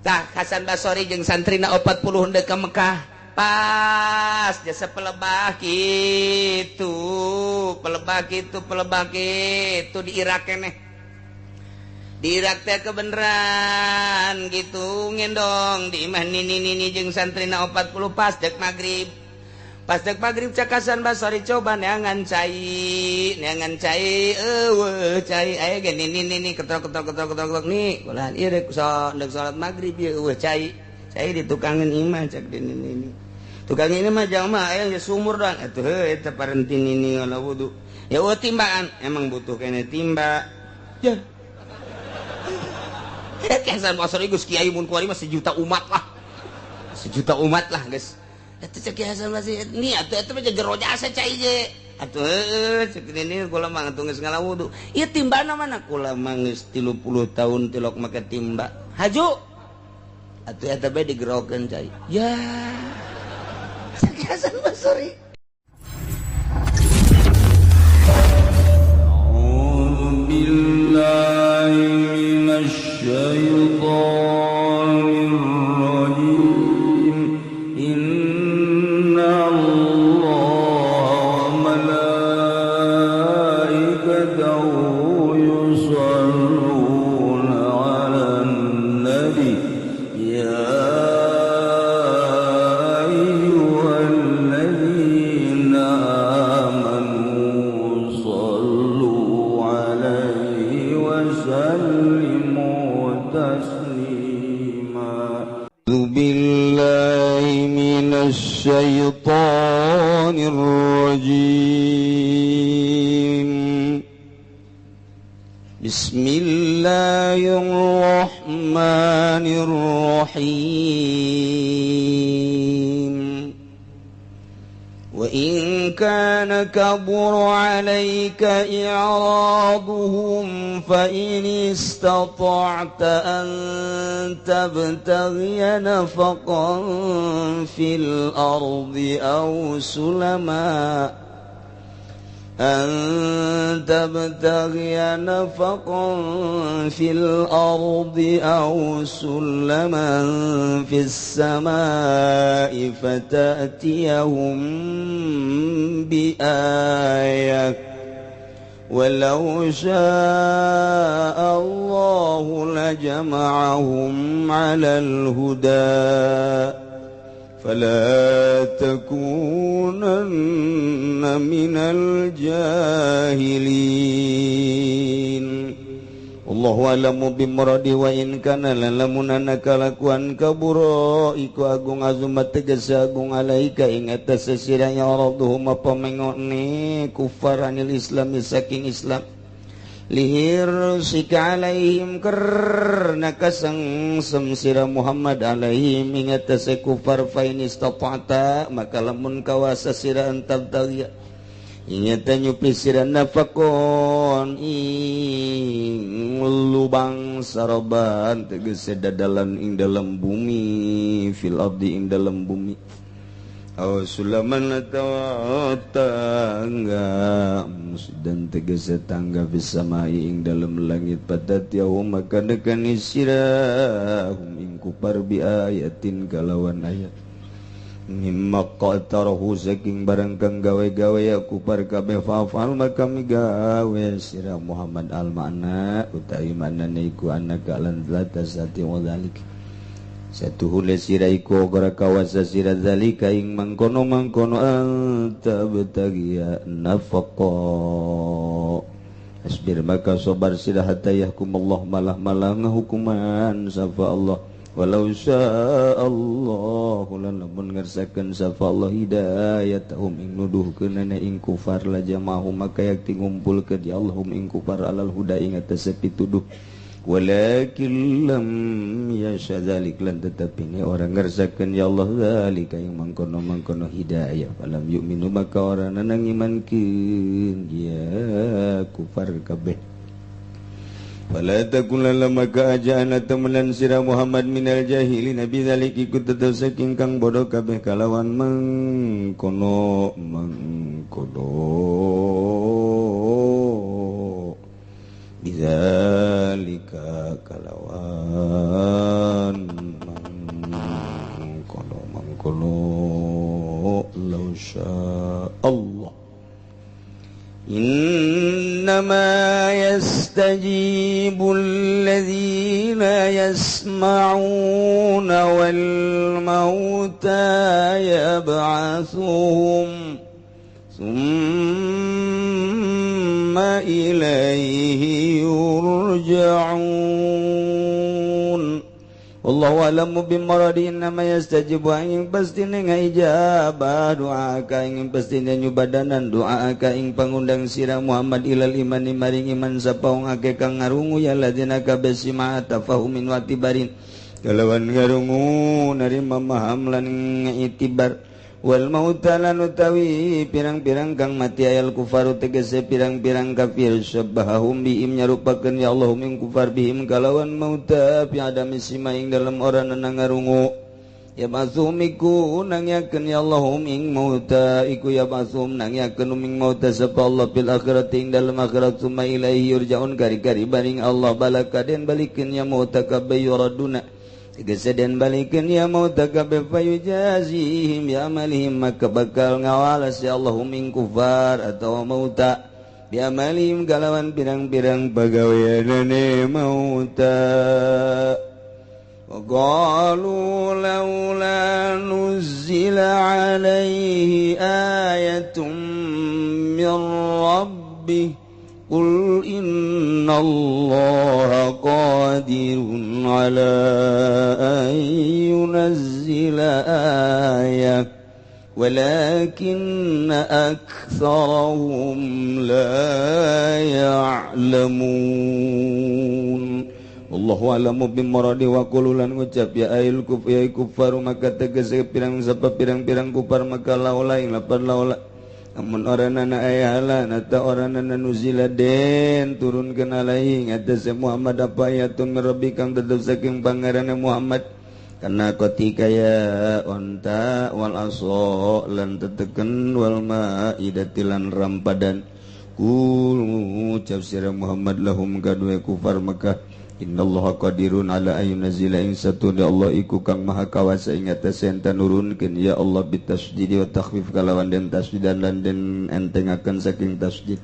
Tah Hasan Basori jeung santrina 40 hendak ke Mekah. Pas jasa pelebah gitu, pelebah gitu, pelebah gitu di Irak keneh. Di Irak teh kebeneran gitu ngendong di imah nini nini jeung santrina 40 pas dek magrib. Pas dek magrib cak Hasan Basori coba neangan cai eueuh cai aya ge nini nini ketrok ketrok ketrok ketrok nih ulah ieu dek salat magrib ieu eueuh cai. Cai di tukangan imah cak di nini nini. Tukang ini mah jamaah aya geus sumur doang atuh heuh eta parenti nini ngala wudu. Ya eueuh timbaan emang butuh kene timba. Ya. Hasan Basri geus kiai mun kuari mah sejuta umat lah. Sejuta umat lah geus. Eta cek Hasan Basri ni atuh eta mah jero jasa cai ge. Atuh heuh cek nini kula mah atuh geus ngala wudu. Ieu timbana mana kula mah geus 30 tahun tilok make timba. Haju. Atuh eta bae digerokeun cai. Ya. Hasan Basri. A'udzu billahi minasy syaithanir rajim. Inna Allaha wa malaikatahu yusholluna 'alan nabi. Ya الشيطان الرجيم. بسم الله الرحمن الرحيم. وإن كان كبر عليك إعراضهم فإن استطعت أن تبتغي نفقا في الأرض أو سلما أن تبتغي نفقا في الأرض أو سلما في السماء فتأتيهم بآية ولو شاء الله لجمعهم على الهدى فلا تكونن من الجاهلين. Allahu a'lamu bimuradi wa in kana lamunana kalakuan kabura iku agung azumat tegese agung alaika ing atas sesira ya rabbuhum pamengone kufar anil islami saking Islam lihir sika alaihim karna kasengsem sira Muhammad alaihim ing atas kufar fa in istata'ta maka lamun kawasa sira antabtaghiya ingeta nyupi sira nafakon ing lubang saroban tegese dadalan ing dalam bumi fil ardi ing dalam bumi aw sulaman atawa tangga dan tegese tangga bisamai ing dalam langit padat yaum maka nekani sira hum ing kupar bi ayatin kalawan ayat mimma qatarahu saking barang kang gawe-gawe aku par kabeh fa'al maka migawe sira Muhammad al makna utawi maknane iku anaka lan latasati wa zalik satuhule sira iku ora kawasa sira zalika ing mangkono-mangkono anta betagiya nafaqa asbir maka sabar sira hatta yahkumullah malah-malah ngahukuman sapa Allah walau sya'allahu lamun ngersakeun sapa Allah hidayatahum ing nuduhkeunana ing kufar la jama'ahum maka yakti ngumpulkeun ya Allahum ing kufar alal huda ing atas pituduh walakin lam yasha dzalik lan tetapi ni orang ngersakeun ya Allah zalika ing mangkono-mangkono hidayah falam yu'minu maka orang nanang imankeun ya kufar kabeh. Fala takunalla maka ajana temenan sira Muhammad minal jahilin nabi zalik ikut tetep saking kang bodoh kabeh kalawan mengkono mengkono bidzalika kalawan innama yastajibu alladhina yasma'una wal mauta yab'atsuhum summa ilaihi yurja'un. Wallahu a'lamu bimuradi innama yastajibu ing pastine ngaijabah doa ka ing pastine nyubadanan doa ka ing pangundang sira Muhammad ilal imani maring iman sapa wong akeh kang ngarungu ya ladina kabeh sima tafahumin wa tibarin kalawan ngarungu narima maham lan itibar wal mauta lan utawi pirang-pirang kang mati ayal kufaru tegese pirang-pirang kafir syabahum bihim nyarupakeun ya Allah min kufar bihim kalawan mauta fi adami sima ing dalem ora ngarungu ya basum iku nangyakeun ya Allah ing mauta iku ya basum nangyakeun ing mauta sapa Allah bil akhirati ing dalem akhirat summa ilaihi yurjaun kari-kari baring Allah balakaden balikeun ya mauta kabeh yuraduna tegese den balikeun ya mauta kabeh fayujazihim ya amalihim maka bakal ngawalas ya Allahum ing kufar atau mauta bi amalihim kalawan pirang-pirang pagaweanane mauta. Wa qalu laula nuzila alaihi ayatun min rabbih Qul innallaha qadirun ala an yunazzila ayah walakinna aktsarahum la ya'lamun. Wallahu a'lamu bimuradi wa qul lan ngucap ya ayil kuf ya kufaru maka tegese pirang sapa pirang-pirang kufar maka laula ing lapan laula amun oranana ayahalan atau oranana nuzila den turunkeun alaihi ngatas Muhammad apa ayatun min rabbi kang tetep saking pangerane Muhammad kana ketika ya onta wal aso lan teteken wal maidati lan rampadan kul ngucap sira Muhammad lahum kadue kufar Mekah innallaha qadirun ala ayyunzila ing satuna Allah iku kang maha kawasa ing atase enten nurunkeun ya Allah bitasydid wa takhfif kalawan den tasdidan lan den entengaken saking tasdid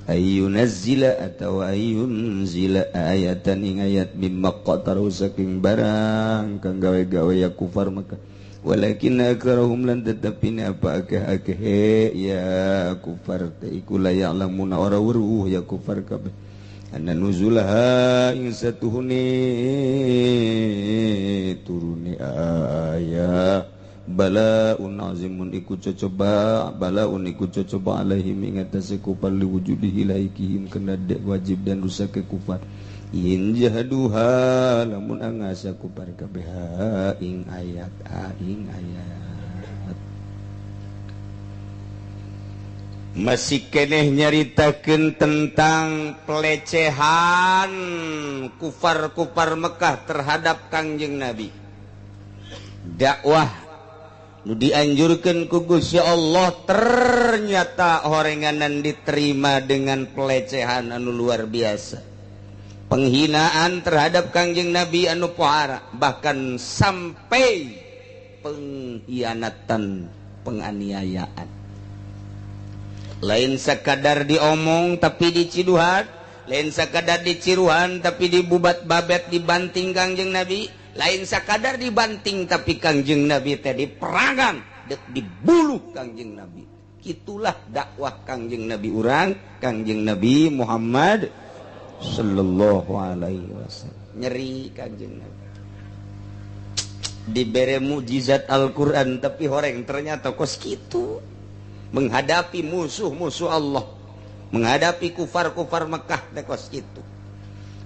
ayyunzila atawa ayyunzila ayatan ing ayat mimma qataru saking barang kang gawe-gawe ya kufar Mekah walakin aktsaruhum lan tetepine apa akeh-akeh ya kufar teh iku la ya'lamuna ora weruh ya kufar kabeh anna nuzulaha ing satuhune turune aya balaun azimun iku cocoba balaun iku cocoba alaihim ing atase kufar liwujudihi laikihim kena dek wajib dan rusak ke kufar in jahaduha lamun angasa kufar kabeh ing ayat ing ayat. Masih keneh nyaritakeun tentang pelecehan kufar-kufar Mekah terhadap Kangjeng Nabi. Dakwah nu dianjurkeun ku Gusti Allah ternyata horenganan diterima dengan pelecehan anu luar biasa. Penghinaan terhadap Kangjeng Nabi anu pohara, bahkan sampai pengkhianatan, penganiayaan. Lain sekadar diomong tapi diciduhan, lain sekadar diciruhan tapi dibubat babet dibanting Kangjeng Nabi, lain sekadar dibanting tapi Kangjeng Nabi teh diperangan, dibuluh Kangjeng Nabi. Itulah dakwah Kangjeng Nabi urang, Kangjeng Nabi Muhammad sallallahu alaihi wasallam. Nyeri Kangjeng Nabi. Dibere mukjizat Al-Qur'an tapi horeng ternyata kos kitu. Menghadapi musuh-musuh Allah, menghadapi kufar-kufar Mekah teh kos kitu.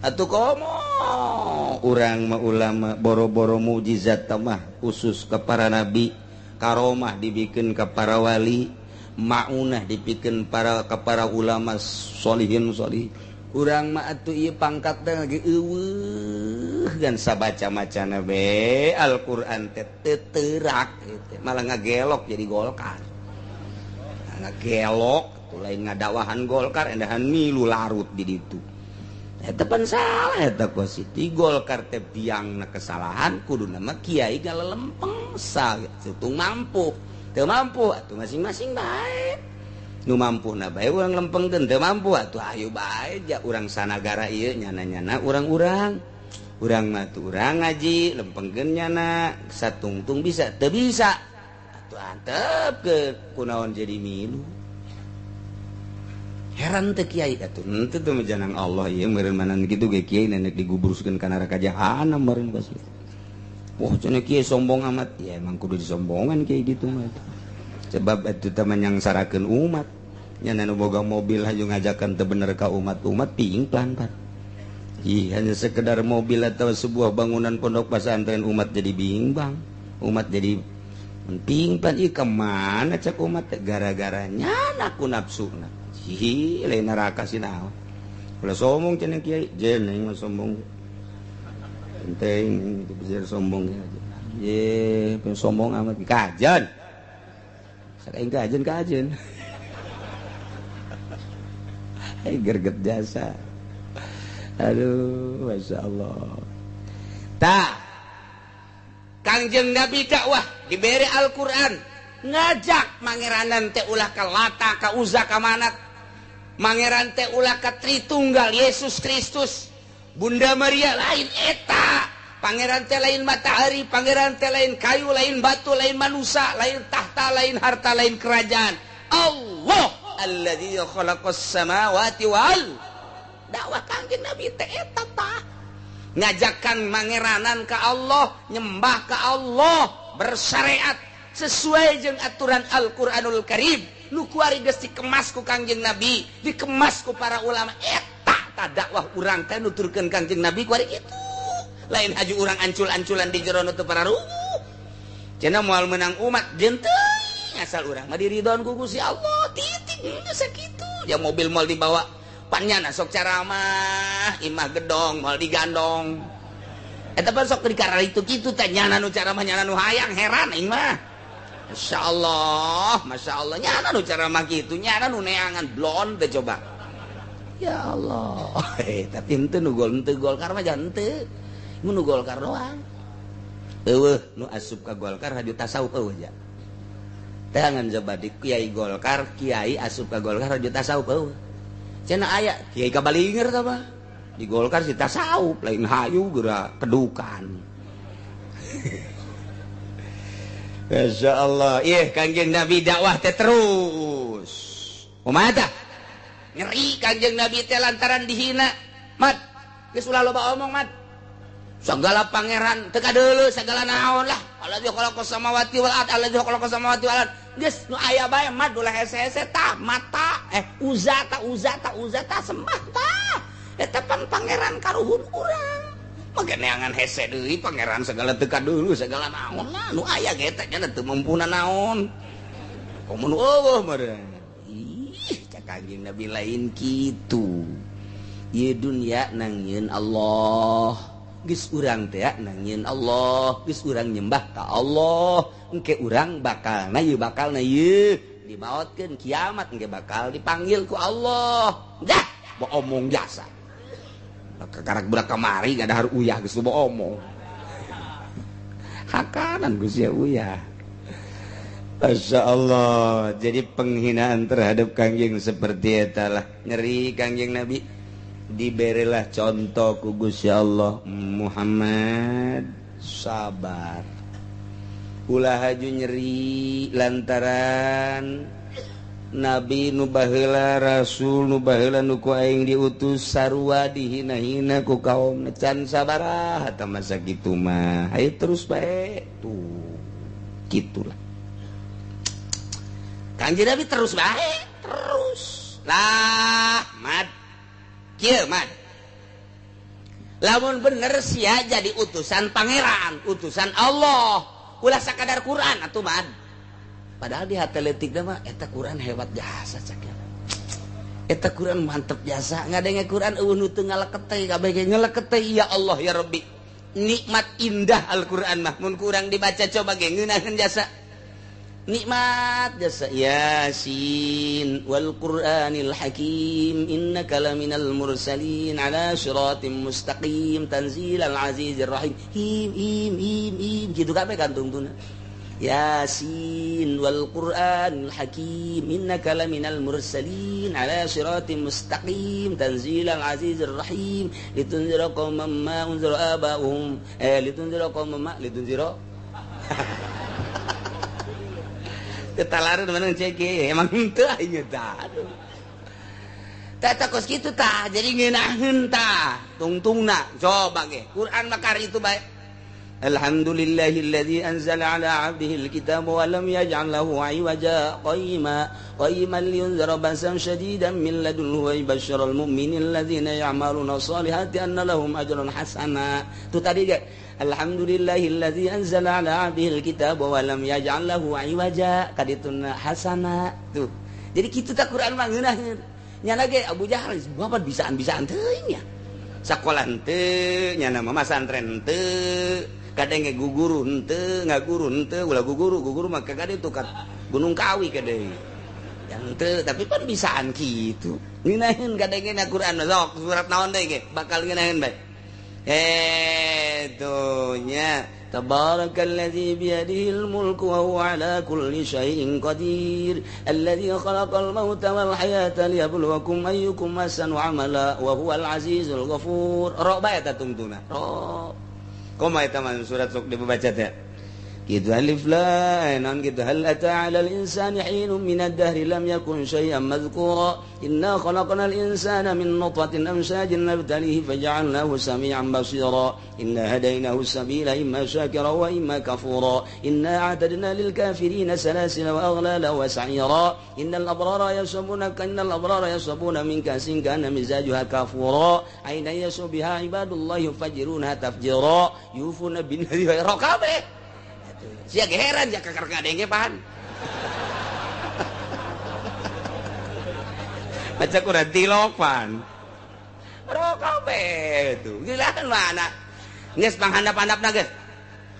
Atuh komo urang mah ulama boro-boro mukjizat mah khusus ke para nabi, karomah dibikin ke para wali, maunah dibikin para ke para ulama solihin solih. Urang mah atuh ieu pangkat teh lagi eueuh gan sabaca-macana be Al-Qur'an teh teu teurak teh malah ngagelok jadi Golkar. Ngagelok lain ngadakwahan Golkar endahan milu larut di ditu. Eta pan salah eta kositi Golkar teh biangna kesalahan kuduna mah kiai galelempeng sa situng mampu. Teu mampu atuh masing-masing bae. Nu mampu na bae urang lempengkeun, teu mampu atuh ayo bae ja urang sanagara ieu nyana-nyana urang-urang. Urang mah tuh urang ngaji lempengkeun nyana satungtung bisa teu bisa atuh antepkeun kunaon jadi milu. Heran teu kiai atuh henteu teu mejanang Allah ieu meureun manan kitu ge kiai nenek digubruskeun ka neraka jahanam meureun pasti. Wah cenah kiai sombong amat, ya emang kudu disombongan kiai gitu mah. Sebab atuh teh menyangsarakeun umat. Nya nu boga mobil hayu ngajakan teu bener ka umat-umat pingplan pan. Ih, hanya sekedar mobil atau sebuah bangunan pondok pesantren umat jadi bimbang, umat jadi pingplan. Ih kemana cek umat gara-gara nyana ku nafsuna. Ih, lain neraka sih naon. Ulah sombong cenah kiai, jeung aing mah sombong. Penting bisa sombong ya. Ye, sombong amat kajen. Saking kajen kajen. Gerget jasa. Aduh, masya Allah. Ta, Kangjeng Nabi dakwah diberi Al-Quran, ngajak mangeranan teh ulah ka Lata, ka Uza, ka Manat, mangeran teh ulah ka Tritunggal Yesus Kristus, Bunda Maria lain eta, pangeran teh lain matahari, pangeran teh lain kayu, lain batu, lain manusia, lain tahta, lain harta, lain kerajaan. Allah alladzi khalaqas samawati wal dakwah Kangjeng Nabi teh eta tah ngajakan mangeranan ka Allah, nyembah ka Allah, bersyariat sesuai jeung aturan Al-Qur'anul Karim. Nu kuari geus dikemas ku Kangjeng Nabi, dikemas ku para ulama. Eta tah dakwah urang teh nuturkeun Kangjeng Nabi kuari kitu. Lain haju urang ancul-anculan di jero nu teu pararuguh. Cenah moal meunang umat jeung teuing asal urang mah diridhoan ku Gusti Allah. Titik geus sakitu. Ya mobil moal dibawa panyana sok caramah, imah gedong moal digandong. Eta pan sok dikarar itu kitu teh nyana nu caramah nyana nu hayang heran aing mah. Masyaallah, masyaallah nyana nu caramah kitu, nyana nu neangan blon teh coba. Ya Allah. Tapi henteu nu gol henteu Golkar mah jangan henteu. Mun nu Golkar doang. Eueuh nu asup ka Golkar haju tasawuf eueuh ja. Tangan coba di kiai Golkar, kiai asup ka Golkar haju tasawuf eueuh. Cenah aya kiai kabalinger tah mah. Di Golkar si tasawuf lain hayu geura kedukan. Masya Allah, ih Kangjeng Nabi dakwah teh terus. Kumaha tah? Nyeri Kangjeng Nabi teh lantaran dihina. Mat, geus ulah loba omong mat. Segala pangeran teu kadeuleu segala naon lah. Alladzi khalaqas samawati wal ard, alladzi khalaqas samawati wal ard. Geus nu aya bae mat ulah hese-hese tah mata uza ta uza ta uza ta sembah tah. Eta pan pangeran karuhun urang. Mage neangan hese deui pangeran segala teu kadeuleu segala naon lah nu aya ge teh nya teu mampuna naon. Komo nu eueuh meureun. Ih, cak Kangjeng Nabi lain kitu. Ieu dunya nangieun Allah. Geus urang teh nangieun Allah, geus urang nyembah ka Allah, engke urang bakalna ieu bakalna ieu dimaotkeun kiamat engke bakal dipanggil ku Allah. Dah, omong jasa. Kakarak budak kamari ngadahar uyah geus loba omong. Hakanan geus ya uyah. Masya Allah. Jadi penghinaan terhadap Kangjeng seperti eta lah. Nyeri Kangjeng Nabi. Diberilah contoh ku Gusti Allah, Muhammad sabar. Ulah haju nyeri lantaran Nabi nu baheula, Rasul nu baheula nu ku aing diutus sarua dihina-hina ku kaum can sabaraha tah masa kitu mah. Ayo terus bae tuh. Gitulah. Kanjeng Nabi terus bae, terus. Lah, mad kieu mad. Lamun bener sia jadi utusan pangeran, utusan Allah. Ulah sakadar Quran atuh mad. Padahal di hati leutikna mah eta Quran hebat jasa cak. Eta Quran mantep jasa, ngadenge Quran eueuh nu teu ngaleketeh kabeh ge ngaleketeh ya Allah ya Rabbi. Nikmat indah Al-Quran mah mun kurang dibaca coba ge ngeunaheun jasa. Nikmat jasa Yasin wal Qur'anil Hakim innaka laminal mursalin ala siratim mustaqim tanzilal azizir rahim him him him him kitu kabeh kantungtuna. Yasin wal Qur'anil Hakim innaka laminal mursalin ala siratim mustaqim tanzilal azizir rahim litunzira qauman ma unzira aba'uhum litunzira qauman ma litunzira tetalarun mana cek emang henteu aing tah aduh tah kos kitu tah jadi ngeunaheun tah tungtungna coba ge Quran makar itu bae. Alhamdulillahilladzi anzala ala 'abdihi alkitaba wa lam yaj'al lahu 'iwaja qayyima qayyiman liyunzira ba'san shadidan min ladunhu wa yubashshiral mu'minina alladzina ya'maluna sholihati anna lahum ajran hasana. Itu tadi ge alhamdulillahilladzi anzala ala 'abdihi alkitaba wa lam yaj'al lahu 'iwaja kadituna hasana. Tuh. Jadi kitu tah Quran mah ngeunaheun. Nyana ge Abu Jahal bapak bisaan-bisaan teuing nya. Sakola henteu, nyana mah masantren henteu. Kadang ge guguru henteu, ngaguru henteu, ulah guguru, guguru mah kagak itu ka Gunung Kawi kadang. Yang henteu, tapi pan bisaan kitu. Ngeunaheun kadang ge na Quran sok surat naon deui ge bakal ngeunaheun bae. Tuh nya tabarakalladzi biyadihil mulku wa huwa ala kulli syai'in qadir alladzi khalaqal mauta wal hayata liyabluwakum ayyukum ahsanu amala wa huwal azizul ghafur. Ro bae eta tungtungna. Ro. Koma eta mah surat sok dibaca teh. Gitu alif lam non gitu hal ata 'alal insani hinun minad dahri lam yakun syai'an madhkura inna khalaqnal insana min nutfatin amshajin nabtalihi faja'alnahu sami'an basira inna hadainahu sabila imma syakira wa imma kafura inna a'tadna lil kafirina salasila wa aghlala wa sa'ira innal abrara yashrabuna min kasin kana mizajuha kafura aina yasbiha ibadullah yufajiruna tafjira yufuna bin nadhi wa raqabe. Sia heran ya kakar ngadenge pan. Baca Quran tilok pan. Rokabe tuh. Gila mana? Geus panghandap-handapna geus.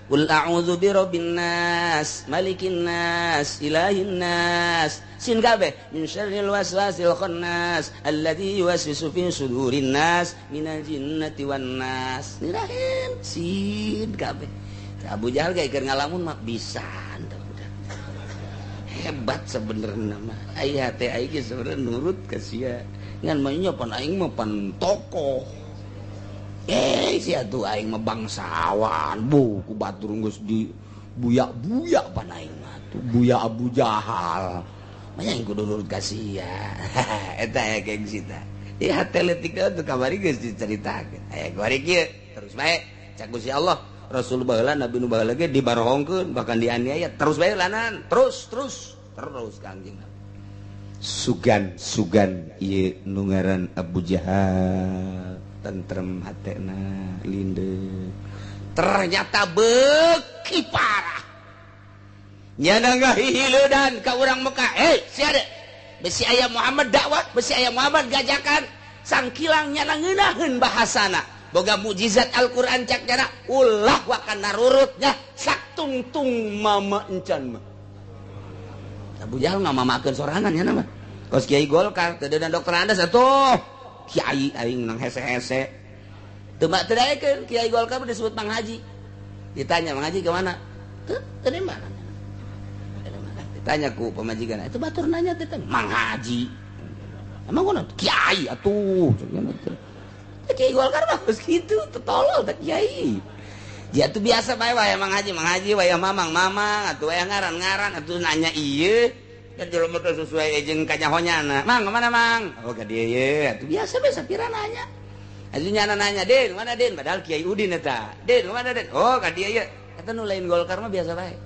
Qul a'udzu birabbin nas, malikin nas, ilahin nas. Sin kabeh min syarril waswasil khannas alladzi yuwaswisu fi sudurin nas minal jinnati wan nas. Nirahin sin kabeh. Abu Jahal kayak keur ngalamun mah bisa hebat sebenarnya mah aya teh aing ge sebenarnya nurut ka sia ngan mah nya pan aing mah pan tokoh sia tuh aing mah bangsawan bu ku batur geus di buyak-buyak pan aing mah tuh buya Abu Jahal mah aing kudu nurut ka sia eta aya gengsi tah ieu hate leutik tuh kamari geus dicaritakeun aya kamari kieu terus bae cak Gusti Allah Rasul baheula Nabi nu baheula ge dibarohongkeun bahkan dianiaya terus bae lanan terus terus terus Kangjeng Nabi sugan sugan ieu nu ngaran Abu Jahal tentrem hatena linde ternyata beuki parah nyana ngahileudan ka urang Mekah sia de besi aya Muhammad dakwah besi aya Muhammad gajakan sangkilang nyana ngeunaheun bahasana boga mukjizat Al-Qur'an cak jana ulah wakan narurutnya saktungtung mama encan mah Abu Jahal ngamamakeun sorangan nya mah kos kiai Golkar teu deuna dokter Andas atuh kiai aing nang hese-hese teu teu daekeun kiai Golkar disebut Mang Haji ditanya Mang Haji ke mana teu teu di mana ditanya ku pamajikan itu batur nanya teh Mang Haji emang kunaon kiai atuh Kiai Golkar mah geus kitu, tolol teh kiai. Dia tuh biasa bae wae Mang Haji wae mamang mamang atuh wae ngaran-ngaran atuh nanya ieu kan jelema teh sesuai jeung kanyahonyana. Mang kemana Mang? Oh ka dieu ye atuh biasa bae sapira nanya. Atuh nyana nanya, "Din, mana Din?" Padahal Kiai Udin eta. "Din, mana Din?" "Oh, ka dieu ye." Eta nu lain Golkar mah biasa bae.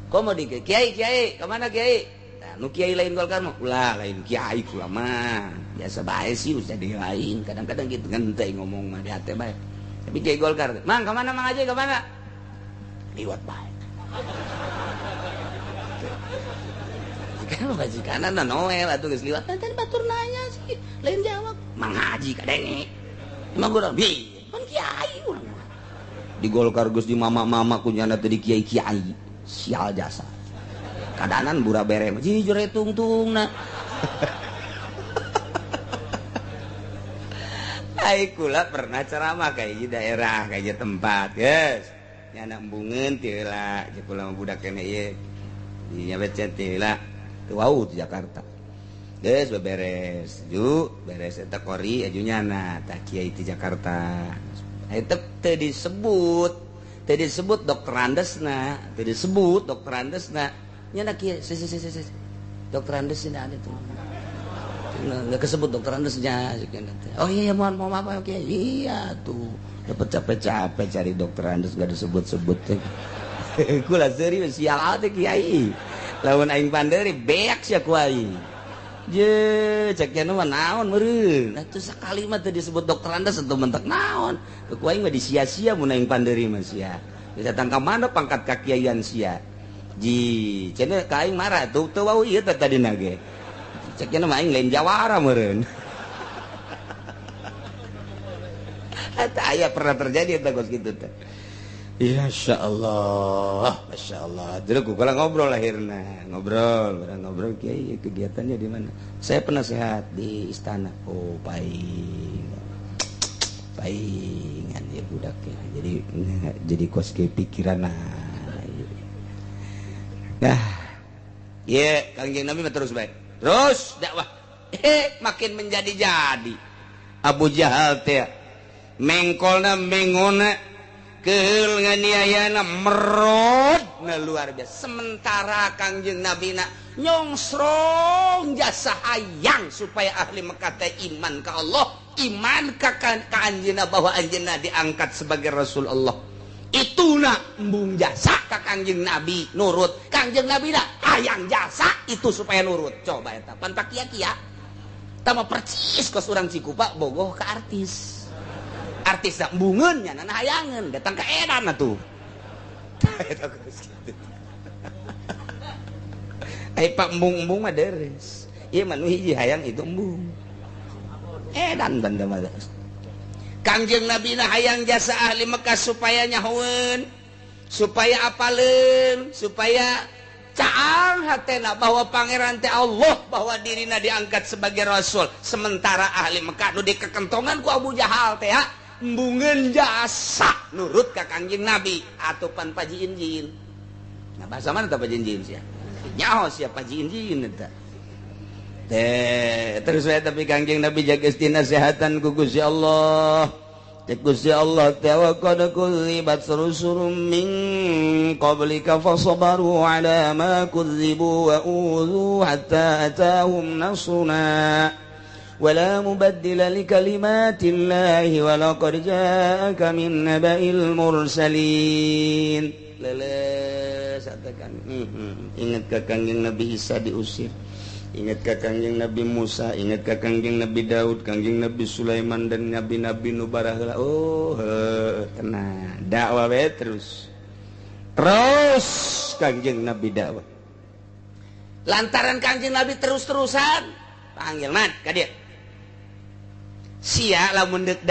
Komo di kiai kiai, kemana kiai? Nah, nu kiai lain Golkar mah ulah lain kiai kula mah. Biasa bae sih usah di lain. Kadang-kadang gitu ngenteng ngomong mah di hati bae. Tapi kiai Golkar, "Mang, kemana Mang Haji, kemana?" Liwat bae. Kan majikanna Noel atuh geus liwat. Tadi batur nanya sih, lain jawab. Mang Haji kadenge. Emang urang bi, kan kiai urang mah. Di Golkar geus di mama-mama kunyana teh di kiai-kiai. Sial jasa. Kadanan bura bere mah jujur tungtungna. Ai kula pernah ceramah kayak di daerah kayak tempat, guys. Nya anak embungeun teu heula jeung kula budak keneh ieu. Nya becet teu heula. Teu wau di Jakarta. Geus beberes, ju beres eta kori aju nyana tah kiai di Jakarta. Eta teu disebut, teu disebut dokter Andesna, teu disebut dokter Andesna. Nyana kiai, si si si si. Dokter Andesna ada tuh. Nggak kesebut dokter Andesnya. Oh iya mohon maaf kiai. Iya tuh. Dapat capek-capek cari dokter Andes nggak disebut-sebut. Kula serius sial teh kiai. Lamun aing panderi beak sia ku aing. Je, cek nya mah naon meureun. Atuh sakali mah teu disebut dokter Andes atuh mentek naon. Ku aing mah disia-sia mun aing panderi mah sia. Bisa tangka mana pangkat kakiaian sia. Ji, cenah ka aing marah tuh teu wau ieu teh tadina ge. Cek nya mah aing lain jawara meureun. Eta aya pernah terjadi eta kos kitu teh. Ya insyaallah, masyaallah. Jadi kula ngobrol akhirna, ngobrol, barang ngobrol kiai kegiatannya di mana? Saya penasehat di istana. Oh, paing. Paingan ya budaknya. Jadi kos ke pikiran. Nah, ye Kangjeng Nabi mah terus baik. Terus dakwah. Makin menjadi-jadi. Abu Jahal teh mengkolna mengona keul nganiayana merod na luar biasa. Sementara Kangjeng Nabi na nyongsrong jasa hayang supaya ahli Mekah teh iman ka Allah, iman ka anjeunna bahwa anjeunna diangkat sebagai Rasul Allah. Ituna embung jasa ka Kangjeng Nabi nurut. Kangjeng Nabi na hayang jasa itu supaya nurut. Coba eta pan pakia-kia. Tama percis kos urang Cikupa bogoh ka artis. Artis dah embungeun nya nana hayangeun datang ka edan atuh. Eta geus kitu. Ai pak embung-embung mah deres. Ieu mah nu hiji hayang itu embung. Edan banda mah. Kangjeng Nabi na hayang jasa ahli Mekah supaya nyahoeun, supaya apaleun, supaya caang hatena bahwa pangeran teh Allah, bahwa dirina diangkat sebagai rasul. Sementara ahli Mekah nu dikekentongan ku Abu Jahal teh embungeun jasa nurut ka Kangjeng Nabi atau pan pajiin-jiin. Nah bahasa mana tah pajiin-jiin sia? Nyaho sia pajiin-jiin eta. Teh terus we tapi Kangjeng Nabi jaga nasehatan ku Gusti Allah. Cek Gusti Allah teh wa qad kudzibat rusulun min qablika fasabaru ala ma kudzibu wa udzu hatta atahum nasruna. ولا مبدل لكلمات الله ولقد جاءك من نبأ المرسلين. Leles katakan ingat ka Kangjeng Nabi Isa diusir, ingat ka Kangjeng Nabi Musa, ingat ka Kangjeng Nabi Daud, Kangjeng Nabi Sulaiman dan nabi-nabi nu baraheula. Oh, tenang, dakwah we terus. Terus Kangjeng Nabi dakwah. Lantaran Kangjeng Nabi terus-terusan panggil mat ka dieu. Sia lamun deuk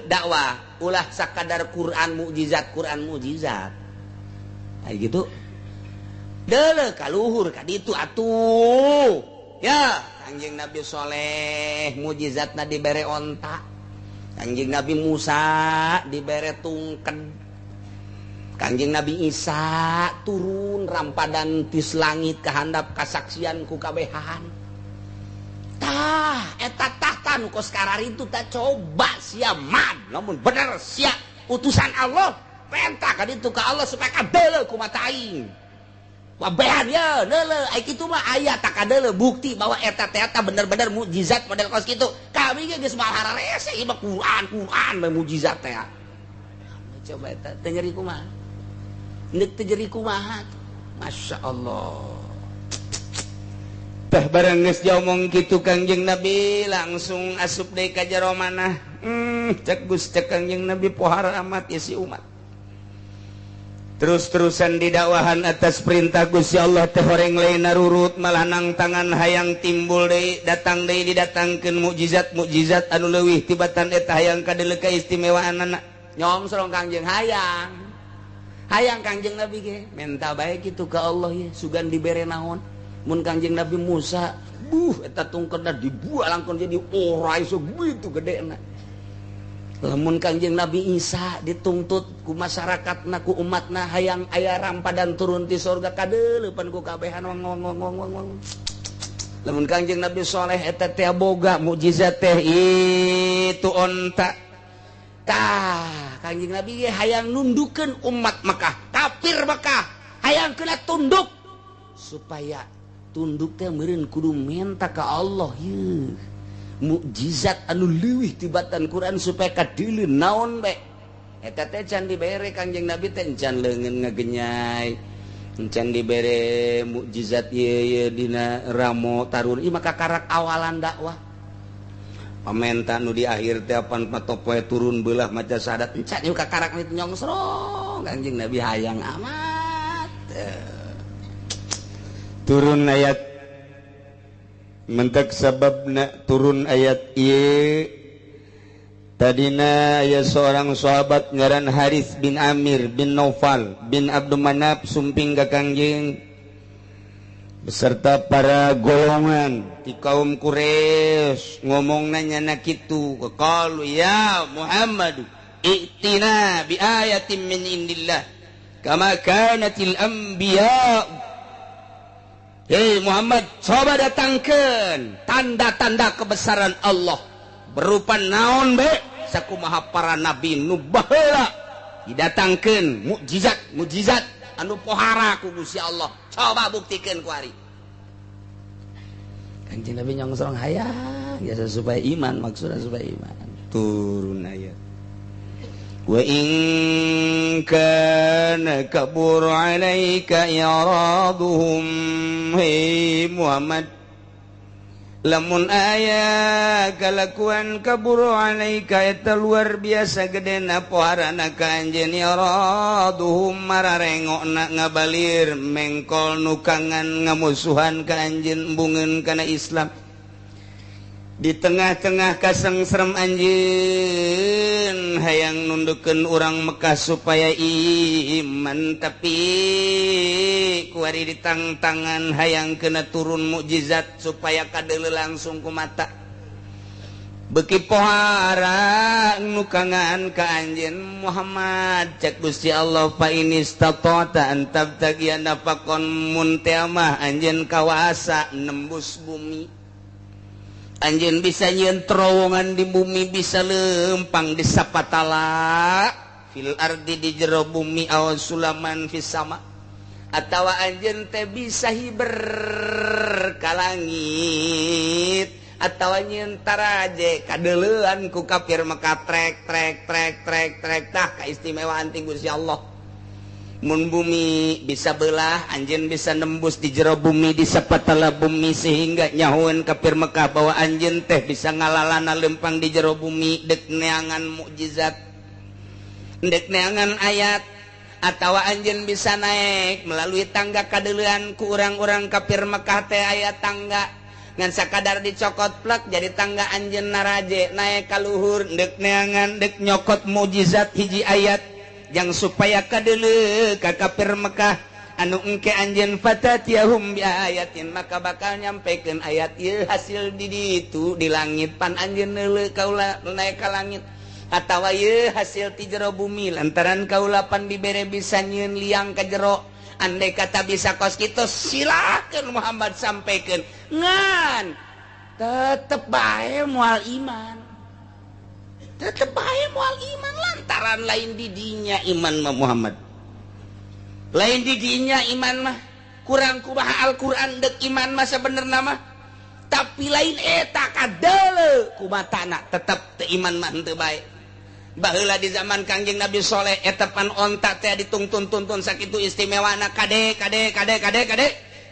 dakwah, ulah sakadar Quran mukjizat, Quran mukjizat. Kayak gitu. Deuleu ka luhur ka ditu atuh. Ya, Kangjeng Nabi Soleh mukjizatna dibere onta. Kangjeng Nabi Musa dibere tungken. Kangjeng Nabi Isa turun rampadan tis langit kahandap kasaksian ku kabehan. Tah eta tahta nu kos kararitu tah coba sia mad lamun bener sia utusan Allah perintah ka ditu ka Allah supaya kadeuleu ku mata aing. Wabehan ye deuleu ai kitu mah aya tak kadeuleu bukti bahwa eta teh eta bener-bener mukjizat model kos kitu. Kami ge geus moal hararese ieu mah Quran Quran bae mukjizat teh. Coba eta teu nyeri kumaha? Neuk teu nyeri kumaha? Masya Allah. Tah barang geus diomong kitu Kangjeng Nabi langsung asup deui ka jero manah. Cek Gus cek Kangjeng Nabi pohara amat ya si umat. Terus-terusan didakwahan atas perintah Gusti Allah teh horeng lain narurut malah nang tangan hayang timbul deui datang deui didatangkeun mukjizat-mukjizat anu leuwih tibatan eta hayang kadeuleu kaistimewaanana. Nyongsrong Kangjeng hayang. Hayang Kangjeng Nabi ge menta bae kitu ka Allah ye sugan dibere naon. Mun Kangjeng Nabi Musa, buh eta tungketna dibuah langkon jadi ora iso gitu gedena. Lamun Kangjeng Nabi Isa dituntut ku masyarakatna ku umatna hayang aya rampadan turun ti sorga kadeuleupan ku kabehan wong wong wong wong wong. Lamun Kangjeng Nabi Soleh eta teh boga mukjizat teh itu onta. Tah, Kangjeng Nabi ge hayang nundukeun umat Mekah, kafir Mekah, hayang kena tunduk supaya tunduk teh meureun kudu menta ka Allah yeuh. Mukjizat anu leuwih tibatan Quran supaya kadeuleu naon bae. Eta teh can dibere Kangjeng Nabi teh can leungeun ngagenyai. Can dibere mukjizat ieu ieu dina ramo tarun ieu maka karak awalan dakwah. Pamenta nu di akhir teh apan patopoe turun beulah maca syahadat encan ieu kakarak itu nyongsrong Kangjeng Nabi hayang amat. Turun ayat mentek sababna turun ayat ieu tadina aya seorang sahabat ngaran Haris bin Amir bin Naufal bin Abdul Manaf sumping ka Kangjeng beserta para golongan di kaum Quraisy ngomongna nyana kitu qalu ya Muhammad i'tina bi ayatin min indillah kama kanatil anbiya. Hei Muhammad, coba datangkan tanda-tanda kebesaran Allah berupa naon be sakumaha para nabi nu baheula didatangkeun mukjizat mukjizat anu pohara ku Gusti Allah, coba buktikan ku ari. Kanjeng Nabi nyongsong hayang biasa supaya iman, maksudnya supaya iman. Turun ayat wa in kana kabur 'alaika i'raduhum. Hei Muhammad, lamun aya kalakuan kabur 'alaika eta luar biasa gedena poharana ka anjeun i'raduhum mararengokna ngabalir mengkol nukangan ngamusuhan ka anjeun embungeun kana Islam. Di tengah-tengah kasengserem anjeun hayang nundukeun urang Mekah supaya iman, tapi kuari ditangtangan hayang kena turun mukjizat supaya kadeuleu langsung ku mata. Beuki pohara nukangan ka anjeun Muhammad, cek Gusti Allah fa inistata'ta an tabtagiya nafaqan mun teh mah anjeun kawasa nembus bumi. Anjeun bisa nyieun terowongan di bumi, bisa lempang di sapatala fil ardi di jero bumi aw sulaman fis sama, atawa anjeun teh bisa hiber ka langit, atawa nyieun taraje kadeuleuan ku kafir Mekah trek trek trek trek trek. Tah kaistimewaan ti Gusti Allah. Mun bumi bisa belah, anjeun bisa nembus di jero bumi, di sapatala bumi, sehingga nyahoeun kafir Mekah bahwa anjeun teh bisa ngalalana lempang di jero bumi dek neangan mukjizat, dek neangan ayat, atawa anjeun bisa naik melalui tangga kadeuleuan ku urang-urang kafir Mekah teh aya tangga ngan sakadar dicokot plek jadi tangga anjeun naraje naik ka luhur dek neangan dek nyokot mukjizat hiji ayat yang supaya kadeuleu ka kafir Mekah anu engke anjeun fatatiyahum bi ayatin, maka bakal nyampekeun ayat ieu hasil di ditu di langit pan anjeun neuleuh kaula naik ka langit, atawa ieu hasil ti jero bumi lantaran kaula pan dibere bisa nyieun liang ka jero. Andai kata bisa kos kitu silakeun Muhammad sampaikan, ngan tetep bae moal iman, tetep bae moal iman lantaran lain didinya iman mah Muhammad, lain didinya iman mah kurang kumaha Al-Qur'an dek iman mah sebenerna mah, tapi lain eta kadeuleu kumatana tetep teu iman mah henteu bae. Baheula di zaman Kangjeng Nabi Soleh eta pan onta teh ditungtun-tuntun sakitu istimewana kade kade kade kade kade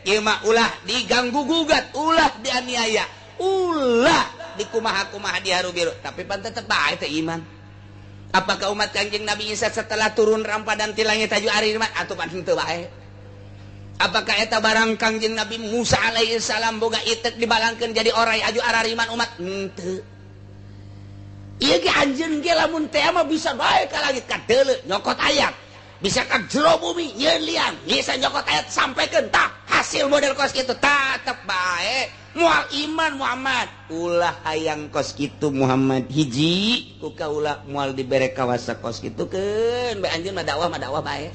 ieu mah ulah diganggu gugat, ulah dianiaya, ulah dikumaha-kumaha diharu biru, tapi pan tetep bae teh iman. Apakah umat Kangjeng Nabi Isa setelah turun rampadan ti langit aju ari iman atuh pan henteu bae? Apakah eta barang Kangjeng Nabi Musa alaihi salam boga itek dibalangkeun jadi orai aju arariman umat? Henteu. Ieu ge anjeun ge lamun teh mah bisa bae ka langit kadeuleu nyokot ayat, bisa ka jero bumi nyieun liang, bisa nyokot ayat sampaikan tah hasil hasil model kos kitu tetep bae moal iman Muhammad ulah hayang kos kitu Muhammad hiji ku kaula moal dibere kawasa kos kitu keun bae anjeun mah dakwah bae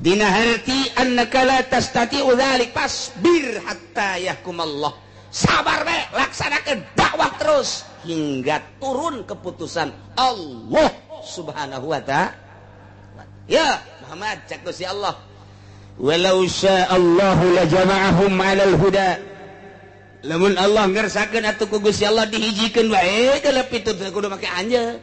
dina harti annaka la tastati'u dzalik fasbir hatta yahkumallah sabar bae laksanakeun dakwah terus hingga turun keputusan Allah subhanahu wa ta'ala. Ya Muhammad cak Gusti Allah walau sya'allahu la jama'ahum 'alal huda lamun Allah ngersakeun atuh ku Gusti Allah dihijikeun bae kalep itu kudu make anjeun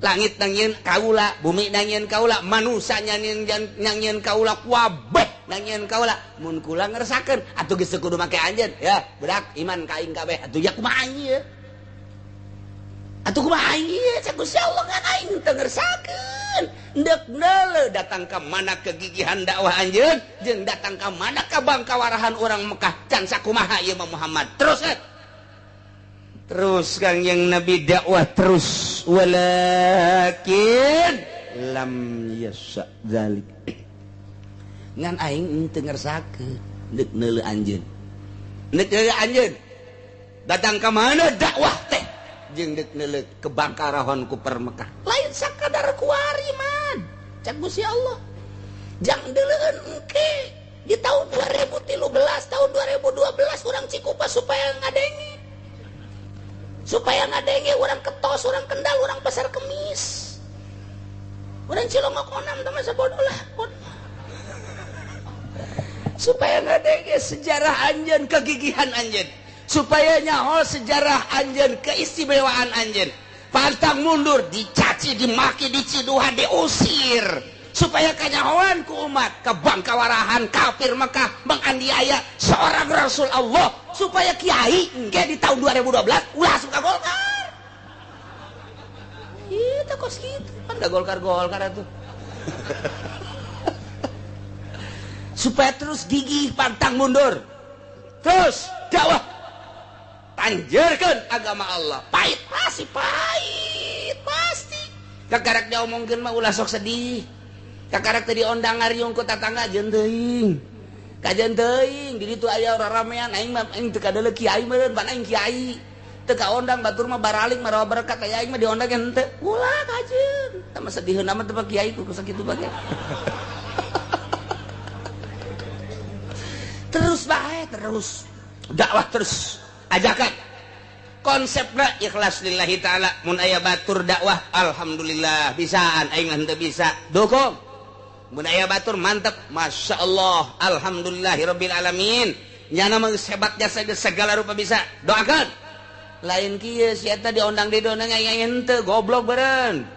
langit nangieun kaula bumi nangieun kaula manusia nangieun kaula kabeh nangieun kaula mun kula ngersakeun atuh geus kudu make anjeun ya budak iman ka aing kabeh atuh ya kumaha ieu atuh kumaha ieu cak Gusti Allah ngan aing teu ngersakeun ndek neuleuh datang ka mana kegigihan dakwah anjeun jeung datang ka mana ka bangkawarahan urang Mekah can sakumaha ieu mah Muhammad terus terus Kangjeng Nabi dakwah terus walakin lam yasha dzalik ngan aing teu ngersakeun ndek neuleuh anjeun ndek neuleuh anjeun datang ka mana dakwah teh jeung dek neuleuh kebangkarahan ku per Mekah lain sakadar kuari man cak Gusti Allah jang deuleueun engke di tahun 2013 tahun 2012 urang Cikupa supaya ngadenge urang Ketos urang Kendal urang Pasar Kemis urang Cilongok onam teh masa bodoh lah supaya ngadenge sejarah anjeun kegigihan anjeun supaya nyaho sejarah anjeun keistimewaan anjeun pantang mundur dicaci dimaki diciduhan diusir supaya kanyahoan ku umat kebangkawarahan kafir Mekah menganiaya seorang Rasul Allah supaya kiai engke di tahun 2012 ulah suka Golkar itu kos kitu pan da Golkar atuh supaya terus gigih pantang mundur terus dakwah tanjerkeun agama Allah pahit pasti pahit pasti kakarak diomongkeun mah ulah sok sedih kakarak teh diondang ngariung ku tatangga jeung teuing kajeun teuing di ditu aya raramean aing mah aing teu kadeuleu kiai meureun pan aing kiai teu kaondang batur mah baraling marawa berkat aya aing mah diondang ge henteu ulah kajeun tah mah sediheun mah teu kiai ku sakitu bae terus bae terus dakwah terus ajakan konsepna ikhlas lillahi ta'ala mun aya batur dakwah alhamdulillah bisaan aing henteu bisa dukung mun aya batur mantep masya Allah alhamdulillahirabbil alamin nyana mah geus hebat jasa geus segala rupa bisa doakeun lain kieu si eta diondang di dona aing henteu goblok beureun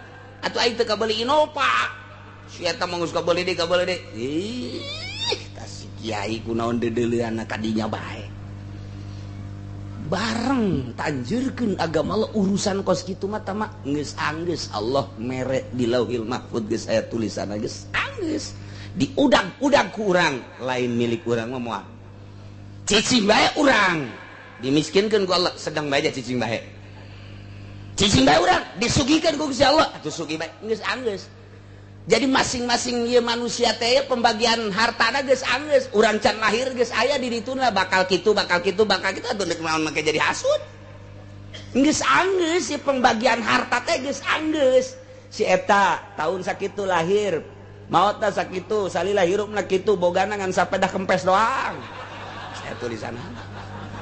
atuh aing teu kabeuli Innova si eta mah geus kabeuli deui ih tah si kiai kunaon deudeuleunna kadinya bae bareng tanjurkeun agama Allah urusan kos kitu mah tama geus anggeus Allah mere di Lauhil Mahfud geus aya tulisanna geus anggeus diudag-udag ku urang lain milik urang mah moal cicing bae urang dimiskinkeun ku Allah sedang bae cicing bae urang disugihkeun ku Gusti Allah atuh sugih bae geus anggeus jadi masing-masing ieu manusia teh pembagian hartana geus anggeus urang can lahir geus aya di dituna bakal kitu bakal kitu bakal kitu atuh deuk naon make jadi hasud geus anggeus si pembagian harta teh geus anggeus si eta tahun sakitu lahir maotna sakitu salila hirupna kitu bogana ngan sapedah kempes doang saya tulisanana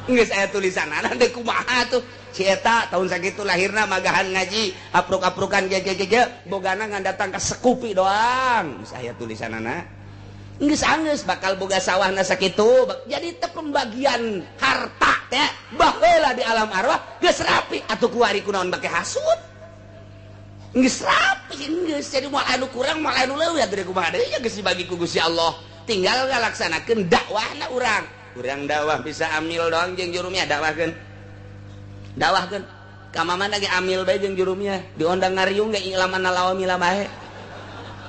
geus aya tulisanana deuk kumaha tuh si eta tahun sakitu lahirna magahan ngaji apruk-aprukan ge bogana ngan datang ka sekupi doang geus aya tulisanana geus anggeus bakal boga sawahna sakitu jadi teh pembagian harta teh baheula di alam arwah geus rapi atuh kuari kunaon bake hasud geus rapi geus jadi moal anu kurang moal anu leuwih atuh kumaha deui geus dibagi ku Gusti Allah tinggal ngalaksanakeun dakwahna urang urang dakwah bisa amil doang jeung jurumnya dakwahkeun dakwahkeun ka mamana ge amil bae jeung jurumnya diondang ngariung ge ilaman lawamila bae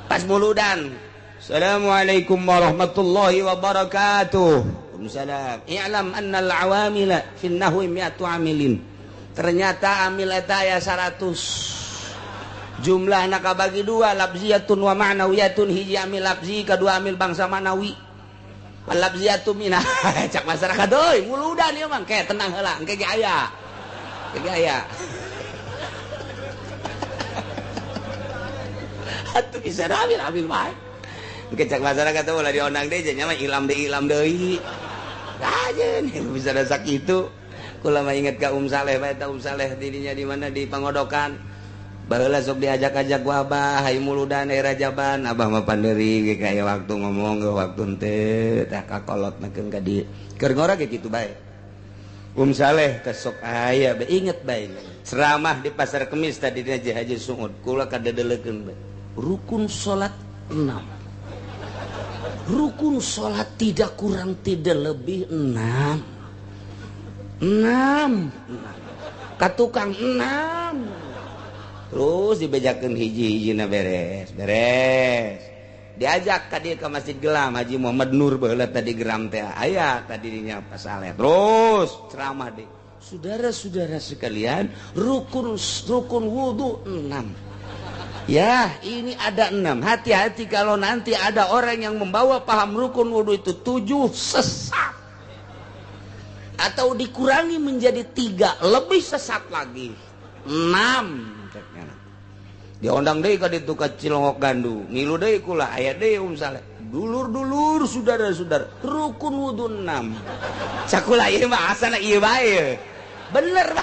pas muludan assalamualaikum warahmatullahi wabarakatuh. Waalaikumsalam. I'lam annal awamila fin nahwi mi'atu amilin. Ternyata amil eta aya 100. Jumlah anak kabagi dua, lafziyatun wa ma'nawiyatun, hiji amil lafzi, kedua amil bangsa ma'nawi. Lafziyatun minah cak masyarakat euy muludan ieu mah ke tenang heula engke ge aya. Engke ge aya. Atuh bisa ambil bae. Engke cak masyarakat teh ulah diondang deui nya mah ilam deui. Ajeun bisa da sakitu. Kula mah inget ka Saleh bae ta Saleh dirinya di mana di Pangodokan. Baheula sok diajak-ajak ku abah hayu muludan daerah Jaban, abah mah panderi ge kaya waktu ngomong ge waktu henteu tah kakolot nakeun ka dieu. Keur ngora ge kitu bae. Saleh teh sok aya bae inget bae. Ceramah di Pasar Kemis tadi dina Haji Suud, kula kadedelekeun bae. Rukun salat 6. Rukun salat tidak kurang tidak lebih 6. 6. Ka tukang 6. Terus dibejakeun hiji-hijina beres, beres. Diajak ka dieu ka Masjid Gelam Haji Muhammad Nur baheula tadi geram teh aya tadi dinya Pak Saleh. Terus ceramah deui. Saudara-saudara sekalian, rukun wudu 6. Ya, ini ada 6. Hati-hati kalau nanti ada orang yang membawa paham rukun wudu itu 7 sesat. Atau dikurangi menjadi 3, lebih sesat lagi. 6. Diondang deui ka ditu ka Cilongok Gandu, ngilu deui kula aya deui Saleh. Dulur-dulur saudara-saudara, rukun wudu 6. Cakula ieu mah asana ieu bae. Bener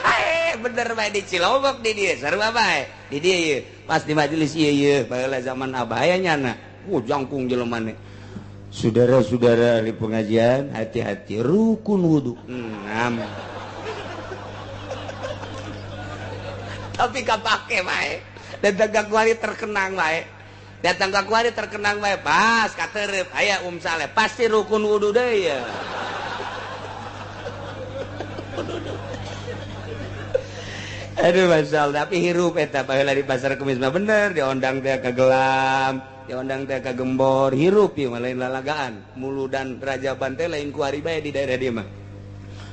bae di Cilongok di dieu sarua bae. Di dieu ieu pas di majelis ieu ieu baheula zaman abah aya nyana. Jangkung jelemane. Saudara-saudara ahli pengajian, hati-hati rukun wudu 6. Tapi kapake bae. Datang ka kuari terkenang bae. Datang ka kuari terkenang bae pas katerep aya Saleh pasti rukun wudu deui ya. Aduh masya Allah, tapi hirup eta baheula di Pasar Kemis mah bener diondang teh ka Gelam, diondang teh ka Gembor, hirup ieu mah lain lalagaan. Muludan Rajaban teh lain kuari bae di daerah dieu mah.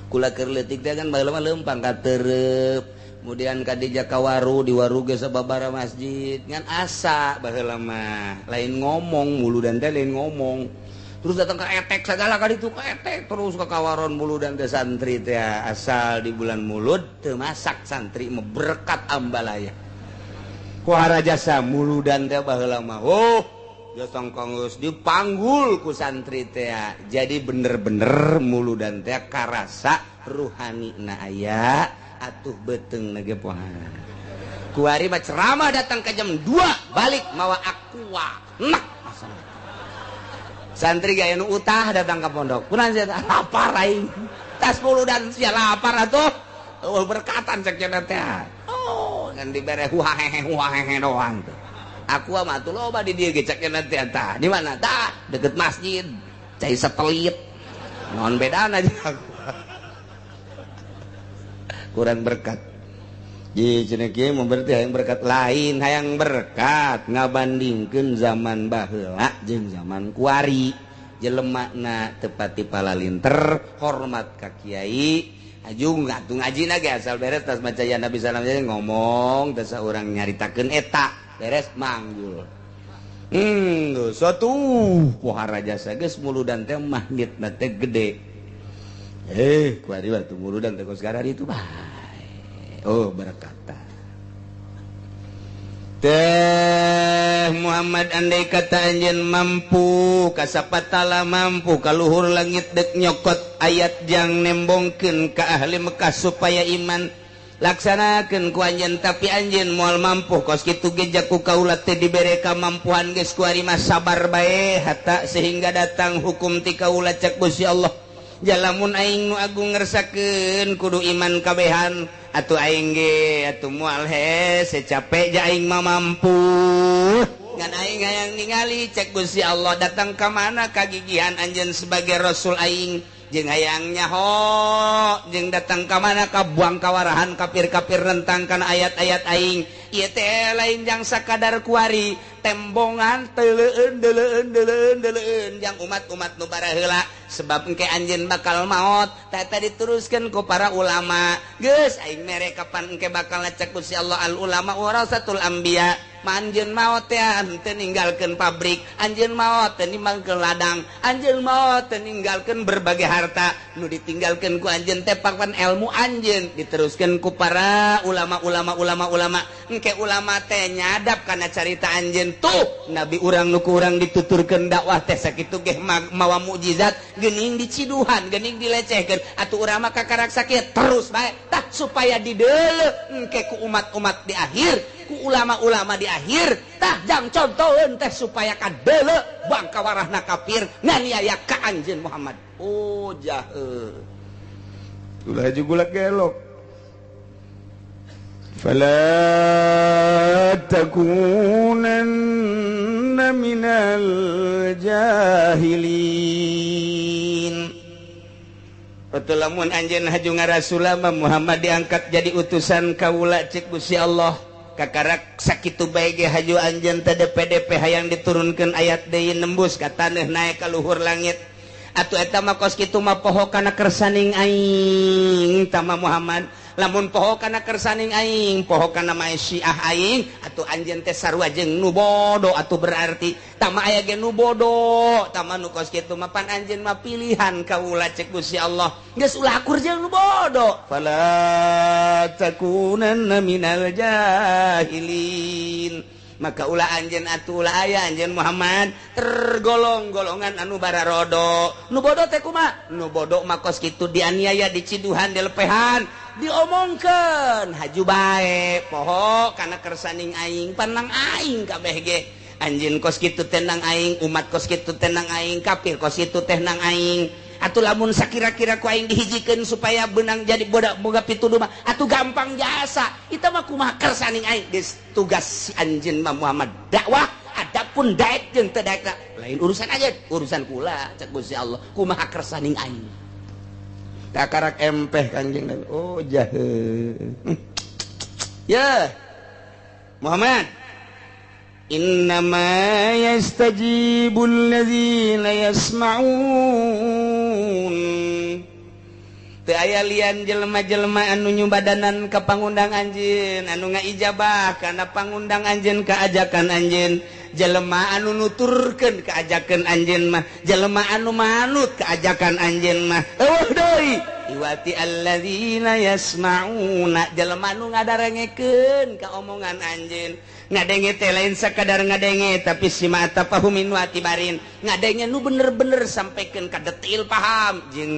Kula keur leutik teh kan baheula mah leumpang katerep. Kemudian kadija kawaru di waru ge sababara masjid ngan asa baheula mah lain ngomong muludan teh lain ngomong. Terus datang ke etek segala ka ditu ka etek terus ke kawaron muludan teh santri teh asal di bulan mulud teu masak santri mah berkat ambalaya. Kuara jasa muludan teh baheula mah oh jasa geus dipanggul ku santri teh. Jadi bener-bener muludan teh karasa ruhani na aya atuh beteng nage pohan. Kuari mah ceramah datang ke jam 2 balik mawa aqua. Nak santri gaya nu utah datang ke pondok. Kunaon sia lapar aing. Tas muludan sia lapar atuh. Oh berkatan cek cenah teh. Oh ngan dibere huahehe huahehe doang tuh. Aqua mah atuh loba di dieu ge cek cenah teh tah. Di mana tah? Deket masjid. Cai setelit. Naon bedana jeung aku. Kurang berkat. Ji cenah kieu mah berarti hayang berkat lain, hayang berkat ngabandingkeun zaman baheula jeung zaman kuari. Jelemana teu pati palalinter, hormat ka kiai, ajung atuh ngajina ge asal beres tas maca ya Nabi salam ngomong teh saurang nyaritakeun eta, beres manggul. Satu pohara jasa geus muludan teh magnetna teh gede. Kuari waktu muludan teh kos itu bae. Oh berkata teh Muhammad andai kata anjeun mampu kasapatala mampu kaluhur langit dek nyokot ayat jang nembongkeun ka ahli Mekah supaya iman laksanakeun ku anjeun tapi anjeun moal mampu kos kitu ge jaku kaula teh dibere kamampuan geus kuari mah sabar bae hatta sehingga datang hukum ti kaula cek Gusti Allah. Jalamun aing nu agung ngersakeun kudu iman kabehan atuh aing ge atuh moal hese capek ja aing mah mampu ngan aing hayang ningali cek Gusti Allah datang ka mana kagigihan anjeun sebagai rasul aing jeung hayang nyaho jeung datang ka mana ka buang kawarahan kafir-kafir rentang kana ayat-ayat aing ieu teh lain jang sakadar kuari tembongan teleueun deleueun deleueun deleueun jang umat-umat nu baraheula sebab engke anjeun bakal maot tah diteruskeun ku para ulama geus aing mere kapan engke bakal ngecek Gusti Allah al ulama warasatul anbiya. Anjeun maot teh teu ninggalkeun pabrik, anjeun maot teu ninggalkeun ladang, anjeun maot teu ninggalkeun berbagai harta. Nu ditinggalkeun ku anjeun teh papan ilmu anjeun diteruskeun ku para ulama-ulama ulama-ulama. Engke ulama teh nyadap kana carita anjeun tuh nabi urang nu ku urang dituturkeun dakwah teh sakitu geh mawa mukjizat geuning diciduhan, geuning dilecehkeun. Atuh urang mah kakarak sakieu terus bae tah supaya dideuleu engke ku umat-umat di akhir, ku ulama-ulama di akhir tah jang contoheun teh supaya kadeuleu bangka warahna kafir nganiaya ka anjeun Muhammad. Oh jahe ulah juga gelok. Fala takunanna minal jahilin. Betul lamun anjeun haju ngarasulama Muhammad diangkat jadi utusan kaula cek Gusti Allah. Kakarak sakitu bae ge haju anjeun teh DPDP hayang diturunkeun ayat deui nembus ka taneuh naek ka luhur langit. Atuh eta mah kos kitu mah poho kana kersaning aing tama Muhammad. Lamun poho kana kersaning aing, poho kana Syiah aing, atuh anjeun teh sarua jeung nu bodo atuh berarti tama aya ge nu bodo, tama nu kos kitu mah pan anjeun mah pilihan kaula cek Gusti Allah. Geus ulah akur jeung nu bodo. Fala takunanna minal jahilin. Maka ulah anjeun atuh ulah aya anjeun Muhammad tergolong golongan anu bararodo. Nu bodo teh kumaha? Nu bodo mah kos kitu dianiaya, diciduhan, dilepehan, diomongkeun haju bae poho kana kersaning aing, panang aing kabeh ge. Anjeun kos kitu teh nang aing, umat kos kitu teh nang aing, kafir kos kitu teh nang aing. Atuh lamun sakira-kira ku aing dihijikeun supaya benang jadi bodak boga pituduh mah atuh gampang jasa. Eta mah kumaha kersaning aing. Geus tugas si anjeun mah Muhammad dakwah, adapun daek jeung teu daek lain urusan aja, urusan kula cek Gusti Allah kumaha kersaning aing. Takarak empeh Kanjeng Nabi. Oh jahe. Ya Muhammad, innama yastajibul ladzina yasma'un. Teu aya lian jelema-jelema anu nyubadanan ka pangundang anjeun, anu ngaijabah kana pangundang anjeun ka ajakan anjeun, jelema anu nuturkeun ka ajakan anjeun mah, jelema anu manut ka ajakan anjeun mah. Eueuh deui iwati alladzina yasma'una, jelema anu ngadarengekeun ka omongan anjeun. Ngadenge teh lain sakadar ngadenge tapi simata pahumin wa tibarin, ngadenge nu bener-bener sampaikan ka detil paham jeung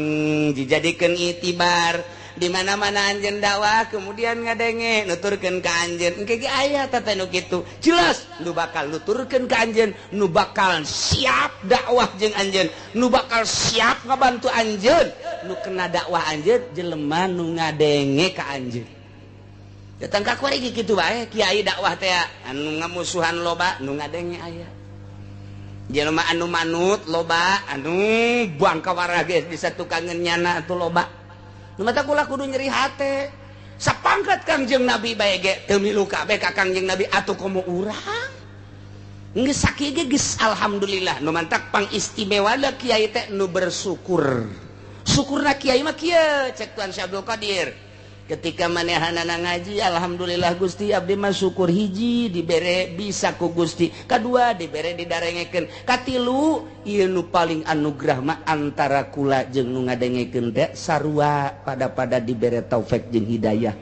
dijadikeun itibar. Di mana-mana anjeun dakwah kemudian ngadenge nuturkeun ka anjeun, engke ge aya teh nu kitu jelas nu bakal nuturkeun ka anjeun, nu bakal siap dakwah jeung anjeun, nu bakal siap ngabantu anjeun, nu kena dakwah anjeun jelema nu ngadenge ka anjeun. Datang ka kuari kitu bae kiai dakwah teh anu ngamusuhan loba nu ngadenge aya. Jelema anu manut loba anu buang ka warah geus bisa tukangeun nyana atuh loba. Nu mata kula kudu nyeri hate. Sapangkat Kangjeng Nabi bae ge teu milu kabeh ka Kangjeng Nabi atuh komo urang. Geus sakieu ge geus alhamdulillah. Nu mantak pangistimewana kiai teh nu bersyukur. Syukurna kiai mah kieu cek Tuan Syekh Abdul Qadir. Ketika manehanana ngaji, alhamdulillah Gusti abdi mah syukur hiji dibere bisa ku Gusti, kadua dibere didarengekeun, katilu ieu nu paling anugerah mah antara kula jeung nu ngadengekeun teh sarua pada-pada dibere taufik jeung hidayah.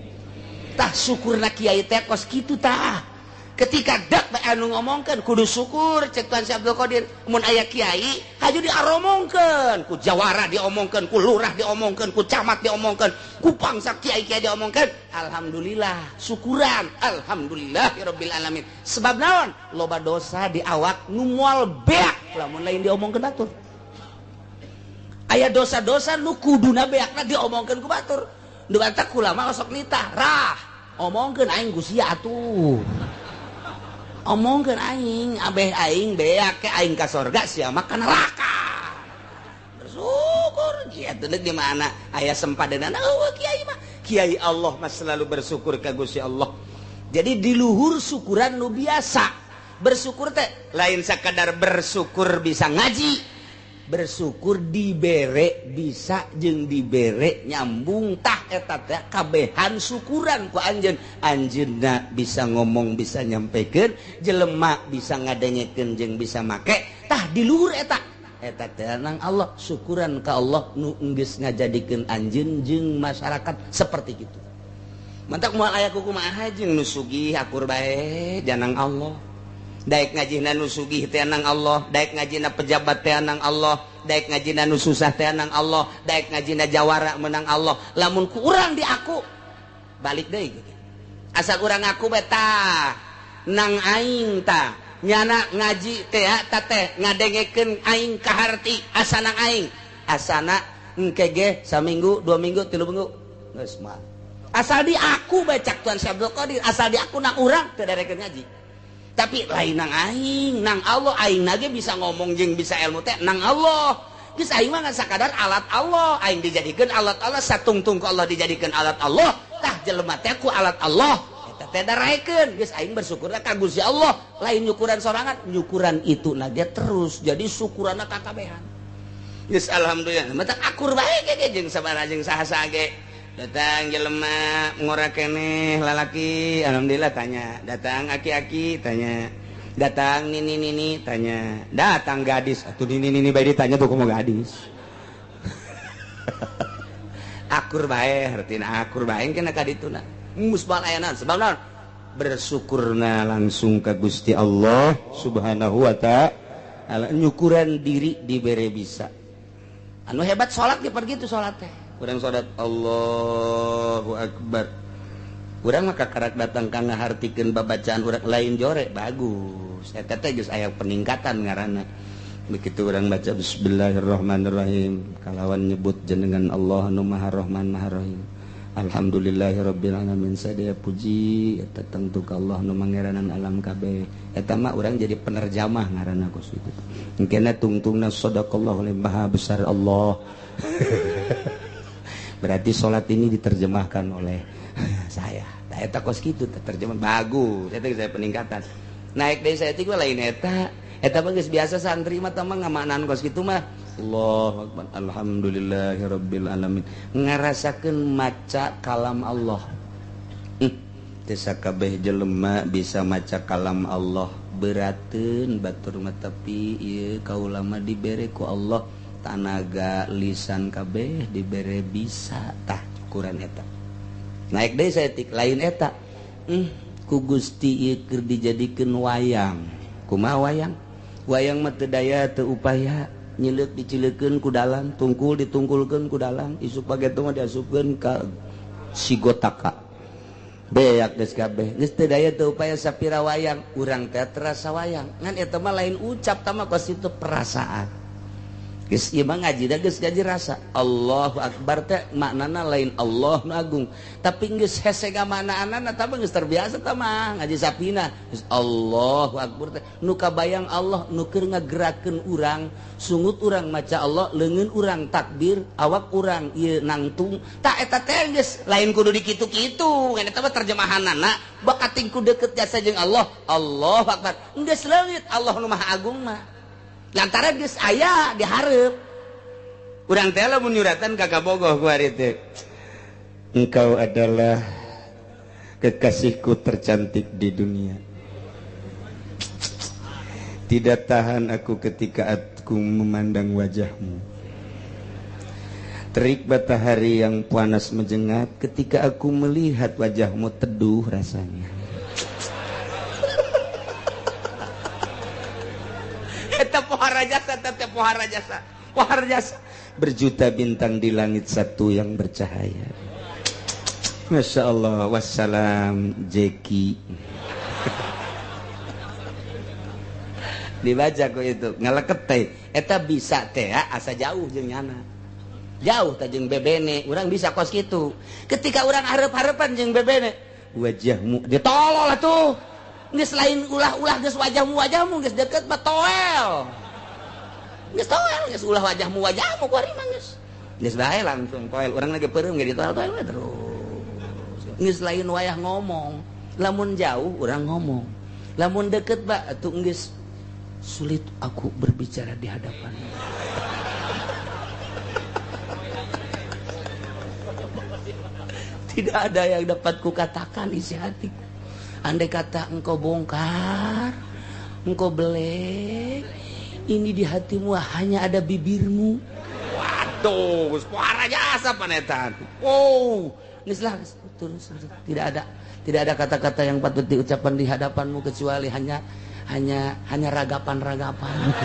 Tah syukurna kiai teh kos kitu tah. Ketika dak bae anu ngomongkeun kudu syukur cek Tuan Syekh Abdul Qadir. Mun aya kiai haju diaromongkeun, ku jawara diomongkeun, ku lurah diomongkeun, ku camat diomongkeun, ku bangsa kiai-kiai diomongkeun. Alhamdulillah, syukuran, alhamdulillah ya rabbil alamin. Sebab naon? Loba dosa di awak nu moal beak lamun lain diomongkeun batur. Aya dosa-dosa nu kuduna beakna diomongkeun ku batur. Nu batak ulama osok nitah, rah, omongkeun aing ku sia atuh. Omongkeun aing, abeh aing beak ke aing ka sorga sia mah ka neraka. Bersyukur kieu teh di mana aya sempadanana eueuh kiai mah. Kiai Allah mah selalu bersyukur ka Gusti Allah. Jadi di luhur syukuran nu biasa. Bersyukur teh lain sakadar bersyukur bisa ngaji. Bersyukur dibere bisa jeung dibere nyambung tah eta teh kabehan syukuran ku anjeun. Anjeunna bisa ngomong bisa nyampekeun, jelema bisa ngadengekeun jeung bisa make tah di luhur eta. Eta teh nang Allah, syukuran ka Allah nu geus ngajadikeun anjeun jeung masyarakat seperti kitu. Mantak moal aya kumaha jeung nu sugih akur bae janang Allah. Daek ngajina nu sugih teh nang Allah, daek ngajina pejabat teh nang Allah, daek ngajina nu susah teh nang Allah, daek ngajina jawara menang Allah. Lamun ku urang di aku balik deui gitu. Asa urang ngaku bae tah nang aing tah nyana ngaji teh ta teh ngadengekeun aing kaharti asa nang aing. Asana engke ge saminggu, 2 minggu, 3 minggu geus mah. Asal di aku bae cak Tuan Syekh Abdul Qadir, asal di aku nang urang teu darekeun ngaji. Tapi lain nang aing, nang Allah aing nage bisa ngomong jeung bisa ilmu teh nang Allah. Geus aing mah ngan sakadar alat Allah, aing dijadikeun alat Allah, satungtung ku Allah dijadikeun alat Allah. Tah jelema teh ku alat Allah. Eta teh daraekeun, geus aing bersyukurna ka Gusti Allah, lain nyukuran sorangan, nyukuran itu nage terus jadi syukuranna kakabehan. Geus alhamdulillah, mata akur bae ge jeung sabaraha jeung saha-saha ge. Datang jelema ngora keneh lalaki, alhamdulillah tanya. Datang aki-aki tanya. Datang nini-nini tanya. Datang gadis, atuh nini-nini bae ditanya tuh kumaha gadis. Akur bae, hartina akur bae kena ka dituna. Musbal ayana sebab naon? Bersyukurna langsung ka Gusti Allah Subhanahu wa ta'ala. Nyukuran diri dibere bisa. Anu hebat salat ge pergi tu salat teh. Urang salat Allahu Akbar. Urang mah kakarak datang ka ngahartikeun babacaan urang lain jore bagus. Eta teh geus aya peningkatan ngaranna. Begitu urang baca bismillahirrahmanirrahim kalawan nyebut jenengan Allah nu Maha Rahman Maha Rahim. Alhamdulillahirabbil alamin sadaya puji eta tangtu ka Allah nu mangeranan alam kabeh. Eta mah urang jadi penerjamah ngaranna kos kitu. Engkena tungtungna sadaqallahu maha besar Allah. Berarti sholat ini diterjemahkan oleh saya. Nah, eta kos kitu terjemah bagus. Eta saya peningkatan. Naik deui saya teh lain eta. Eta mah geus biasa santri mah tah mah ngamaknaan kos kitu mah. Allahu akbar. Alhamdulillahirabbil alamin. Ngarasakeun maca kalam Allah. Teu sakabeh jelema bisa maca kalam Allah. Berateun batur mah tapi ieu kaula mah dibere ku Allah tanaga lisan kabeh dibere bisa tah ukuran eta. Naik deui saeutik lain eta. Ku Gusti ieu keur dijadikeun wayang. Kumaha wayang? Wayang mah teu daya teu upaya, nyileuk dicileukeun ku dalang, tungkul ditungkulkeun ku dalang, isuk pageto mah diasupkeun ka sigotaka. Beak geus kabeh. Geus teu daya teu upaya sapira wayang, urang teh terasa wayang. Ngan eta mah lain ucap tah mah kos itu perasaan. Geus ieu mah ngaji da geus ngaji rasa. Allahu akbar teh maknana lain Allah nu agung, tapi geus hese ngamaknaanana tah geus terbiasa tah mah ngaji sapina. Geus Allahu akbar teh nu kabayang Allah nu keur ngagerakeun urang, sungut urang maca Allah, leungeun urang takbir, awak urang ieu nangtung. Tah eta teh geus lain kudu dikitu-kitu, ngan eta mah terjemahanana bakating ku deukeut jasa jeung Allah. Allahu akbar. Geus leungit Allah nu Maha Agung mah. Lantaran geus aya dihareup. Urang teh lamun nyuratan ka kabogoh ku ari teh. Engkau adalah kekasihku tercantik di dunia. Tidak tahan aku ketika aku memandang wajahmu. Terik matahari yang panas menjengat ketika aku melihat wajahmu teduh rasanya. Pohara jasa, tetep pohara jasa, pohara jasa. Berjuta bintang di langit satu yang bercahaya. Masya Allah, wassalam Jeki. Dibaca kok itu, ngaleket teh. Eta bisa teh, asa jauh jeung nyana. Jauh teh jeung bebene, urang bisa kos kitu. Ketika urang hareup-hareupan jeung bebene, wajahmu ditolol atuh. Geus lain ulah-ulah geus wajahmu geus deket mah toel. Geus toel geus ulah wajahmu ku ari mah geus. Geus bae langsung toel, urang lagi peureum ge ditoel-toel we terus. Geus lain wayah ngomong, lamun jauh urang ngomong. Lamun deket ba atuh geus sulit aku berbicara di hadapanmu. Tidak ada yang dapat kukatakan isi hatiku. Andai kata engkau bongkar, engkau belek, ini di hatimu hanya ada bibirmu. Waduh, suara jasa panetan. Wow, geus lah terus tidak ada kata-kata yang patut diucapkan di hadapanmu kecuali hanya hanya hanya ragapan-ragapan.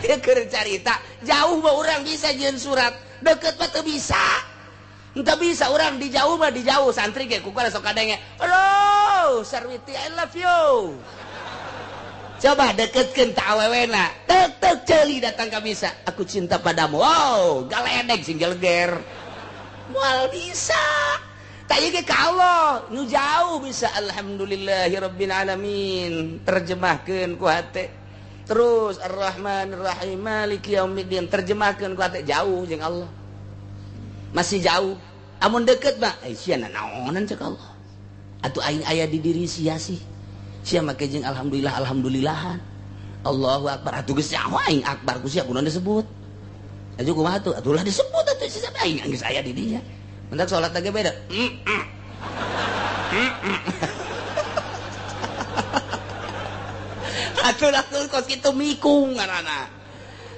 Ya keur carita, jauh mah urang bisa jeung surat, deket mah teu bisa. Entah bisa orang di jauh mah di jauh santri ge ku sok kadenge. Halo, Sarwiti I love you. Coba deketkeun ta awewena. Tek tek ceuli datang ka bisa. Aku cinta padamu. Wow, galedeg sing geleger. Moal bisa. Tak ieu ge ka Allah, nu jauh bisa alhamdulillahirabbil alamin. Terjemahkeun ku hate. Terus Ar-Rahmanir-Rahim Maliki Yaumiddin terjemahkeun ku hate jauh jeung Allah. Masih jauh. Amun deket mah sia nanaonan cek Allah. Atuh aing aya di diri sia sih. Sia make jeung alhamdulillah alhamdulillahan. Allahu akbar atuh geus nyaho aing akbar ku sia kunaon disebut. Atuh kumaha atuh? Atuh lah disebut atuh sia aing geus aya di dinya. Mentak salat ge beda. Atuh lah kos kitu mikung ngaranna.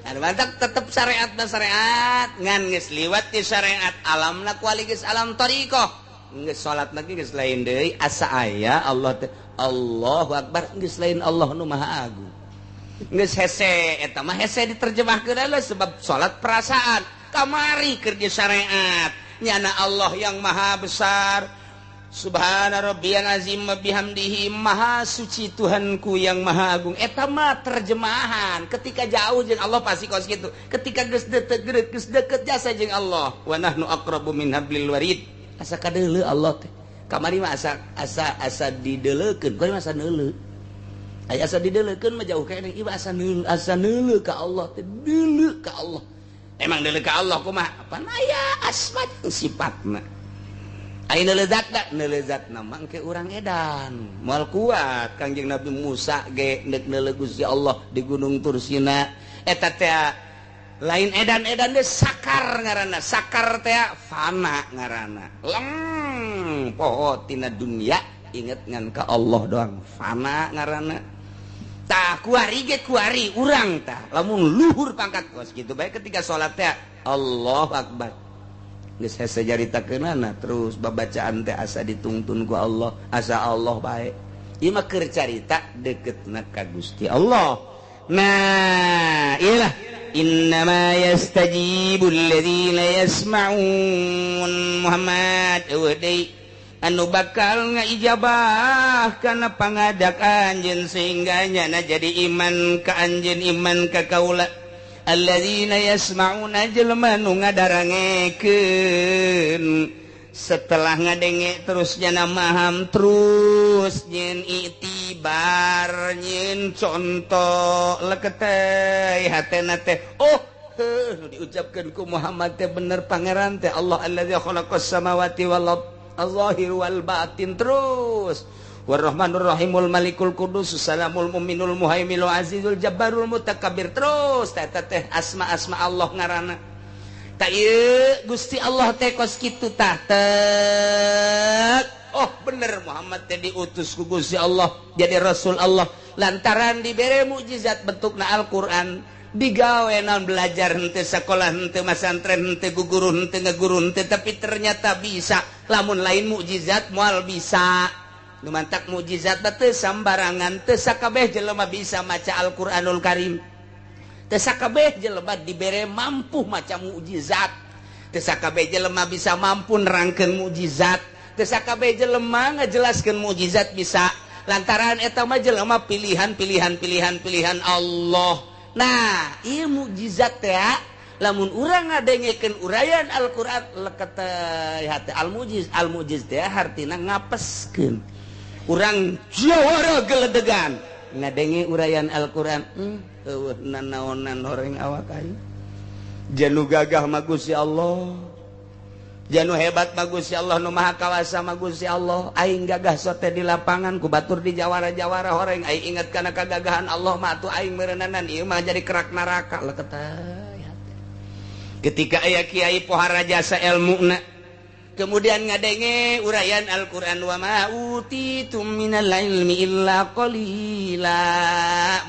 Anu mantak tetep syariat na syariat ngan geus liwat di syariat alamna kuali geus alam thariqah. Geus salat lagi geus lain deui asa aya Allah teh Allahu akbar geus lain Allah nu maha agung. Geus hese eta mah hese diterjemahkeun lah sebab salat perasaan kamari keur di syariat nyana Allah yang maha besar. Subhana rabbiyal azim wa bihamdihi maha suci Tuhanku yang maha agung. Eta mah terjemahan ketika jauh jeung Allah pasti kos kitu. Ketika geus deket geus deket jasa jeung Allah wa nahnu aqrabu min hablil warid. Asa kadeuleu Allah teh. Kamari mah asa asa asa dideuleukeun, kamari mah asa neuleu. Aya asa dideuleukeun mah jauh keneh ieu asa neuleu, asa neuleu ka Allah teh, deuleu ka Allah. Emang deuleu ka Allah kumaha? Pan aya asma jeung sifatna. Ayeuna lezatna, neulezatna mah engke urang edan. Moal kuat Kangjeng Nabi Musa ge neuk neuleu Gusti Allah di Gunung Tursina. Eta teh lain edan-edan deh sakar ngaranna, sakar teh fana ngaranna. Leng poho tina dunia inget ngan ka Allah doang, fana ngaranna. Tah kuari ge kuari urang tah lamun luhur pangkat kos kitu bae ketika salat teh Allahu akbar. Geus hese caritakeunana terus babacaan teh asa ditungtun ku Allah, asa Allah bae. Ieu mah keur carita deketna ka Gusti Allah. Nah, iyalah innama yastajibul ladzina yasma'un. Muhammad eueuh deui anu bakal ngaijabah kana pangadak anjeun sehingga nyana jadi iman ka anjeun iman ka kaula. Alladzina yasma'una jelema nu ngadarangekeun setelah ngadenge terus nyana maham terus nyen itibar nyen contoh leketeh hatena teh oh heuh nu diucapkeun ku Muhammad teh bener pangeran teh Allah allazi khalaqas samawati wal ard az-zahir wal batin terus Warrahmanur Rahimul Malikul Qudus Salamul Muminul Muhaiminul Azizul Jabbarul Mutakabbir terus teh teh asma-asma Allah ngaranna. Tak ieu Gusti Allah teh kos kitu tah tek. Oh bener Muhammad teh diutus ku Gusti Allah jadi Rasul Allah lantaran dibere mukjizat bentukna Al-Qur'an digawe naon belajar henteu sekolah henteu masantren henteu guguru henteu ngaguru henteu tapi ternyata bisa lamun lain mukjizat moal bisa. Nu mantak mukjizat teh sambarangan teu sakabeh jelema bisa maca Al-Qur'anul Karim. Teu sakabeh jelema dibere mampu maca mukjizat. Teu sakabeh jelema bisa mampu nerangkeun mukjizat. Teu sakabeh jelema ngajelaskeun mukjizat bisa. Lantaran eta mah jelema pilihan-pilihan pilihan-pilihan Allah. Nah, ieu mukjizat teh lamun urang ngadengekeun uraian Al-Qur'an leket hate al-mujiz al-mujiz teh hartina ngapeskeun. Urang jawara geledegan ngadenge uraian Al-Qur'an eueuh nanaonan horeng awak aing janu gagah mah Gusti Allah janu hebat mah Gusti Allah nu maha kawasa mah Gusti Allah aing gagah sote di lapangan ku batur di jawara-jawara horeng aing inget kana kagagahan Allah mah atuh aing meureunnanan ieu mah jadi kerak neraka leketeh. Ketika aya kiai pohara jasa ilmuna, kemudian ngadenge uraian Al-Qur'an wa ma utitum minal ilmi illa qalila.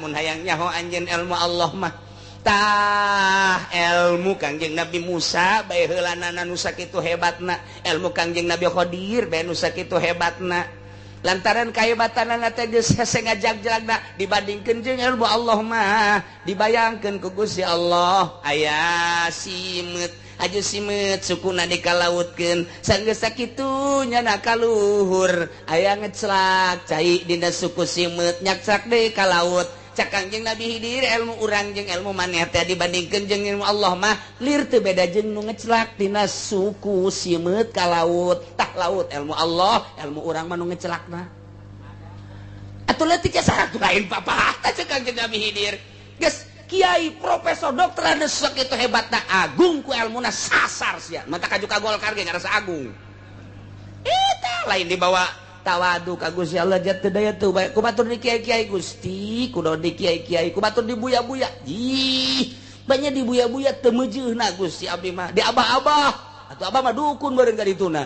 Mun hayang nyaho anjeun ilmu Allah mah tah ilmu Kangjeng Nabi Musa bae heulanana nu sakitu hebatna, ilmu Kangjeng Nabi Khadir bae nu sakitu hebatna. Lantaran kahebatanana teh geus hese ngajag-jagna dibandingkeun jeung ilmu Allah mah, dibayangkeun ku Gusti Allah aya simeut aju simeut sukuna dikalautkeun sanggeus sakitu nyana kaluhur aya ngecelak cai dina suku simeut nyakcak deui ka laut. Cak Kangjeng Nabi Hidir ilmu urang jeung ilmu maneh teh dibandingkeun jeung ilmu Allah mah lir teu beda jeung nu ngecelak dina suku simeut ka laut. Tah laut ilmu Allah, ilmu urang mah nu ngecelakna. Atuh leutik saha lain papatah cek Kangjeng Nabi Hidir. Geus kiai profesor dokter anu sakitu hebatna agung ku ilmuna sasar sia. Mata kaju ka Golkar ge ngarasa agung. Eta lain dibawa tawadu ka Gusti Allah jatuh daya tuh bae ku batur di kiai-kiai Gusti, kudu di kiai-kiai, ku batur di buya-buya. Ih, banyak di buya-buya teu meujeuhna Gusti abdi mah. Di abah-abah, atuh abah mah dukun bareng ka dituna.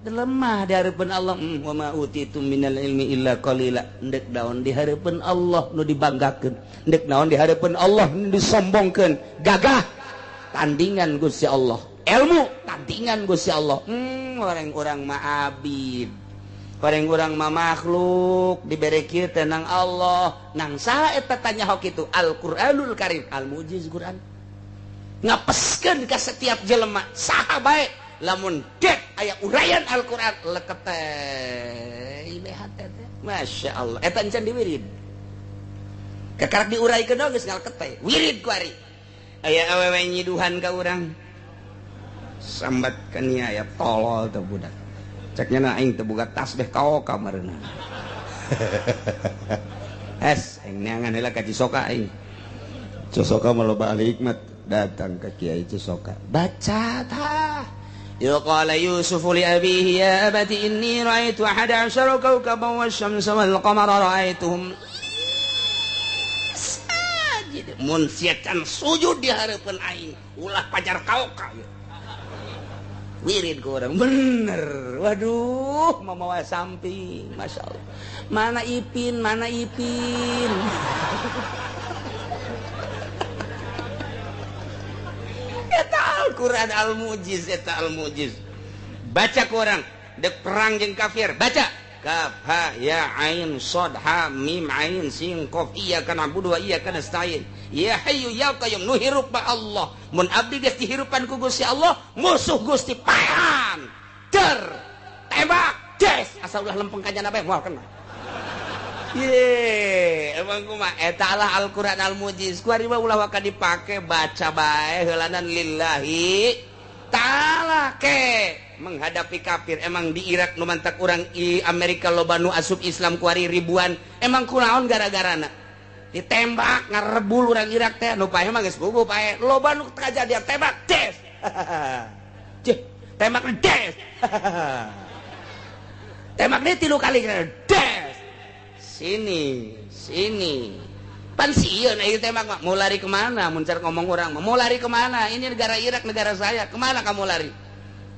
Lemah di hareupeun Allah, wa ma utitu minal ilmi illa qalila. Endek naon di hareupeun Allah nu dibanggakeun, endek naon di hareupeun Allah nu disombongkeun. Gagah tandingan Gusti Allah. Ilmu tandingan Gusti Allah. Orang-orang mah abid. Orang urang mah makhluk dibere kieu teh nang Allah. Nang saha eta tanya hok itu Al-Qur'anul Karim, al-mujiz Qur'an. Ngapeskeun ka setiap jelema saha bae lamun dek aya uraian Al-Qur'an leket teh ibe hate teh. Masya Allah eta encan diwirid. Kakarak diuraikeun dong geus ngaleket teh. Wirid ku ari. Aya awewe nyiduhan ka urang. Sambat ka nia aya tolol teh budak. Ceknya na aing teu boga tasbih kaoka mareuna. Es aing neangan heula ka Cisoka aing. Cisoka mah loba ahli hikmat, datang ka Kiai Cisoka. Baca tah. Ya qala Yusuf li abihi ya abati inni ra'aitu ahada asyara kawkaban wasyamsa wal qamara ra'aituhum sajid. Mun sia can sujud di hareupeun aing, ulah pajar kaoka. Wirid ke orang bener. Waduh, mamawa samping, masya Allah. Mana Ipin, mana Ipin. Eta Al-Quran al-mujiz, eta al-mujiz. Baca ke orang, dek perang jeung kafir, baca. Kaf ha ya ain shad ha mim ain sin qaf iyyaka na'budu wa iyyaka nasta'in. Ya hayyu ya qayyum nu hirup ba Allah. Mun abdi geus dihirupan ku Gusti Allah, musuh Gusti paehan. Der tembak des asa ulah lempeng ka jana bae moal kena. Ye, emang kumaha eta lah Al-Qur'an al-mujiz. Ku ari mah ulah waka dipake baca bae heulanan lillahi ta'ala ke menghadapi kafir. Emang di Irak nu mantak urang i Amerika loba nu asup Islam kuari ribuan. Emang kunaon gara-garana? Ditembak ngarebul urang Irak teh nu paeh mah geus puguh paeh. Loba nu kajadian tembak des. Cih, tembak des. Tembak deui 3 kali des. Sini, sini. Pan sieun ieu tembak mah. Mau lari kemana? Mun car ngomong urang mah, mau lari kemana? Ini negara Irak, negara saya. Kemana kamu lari?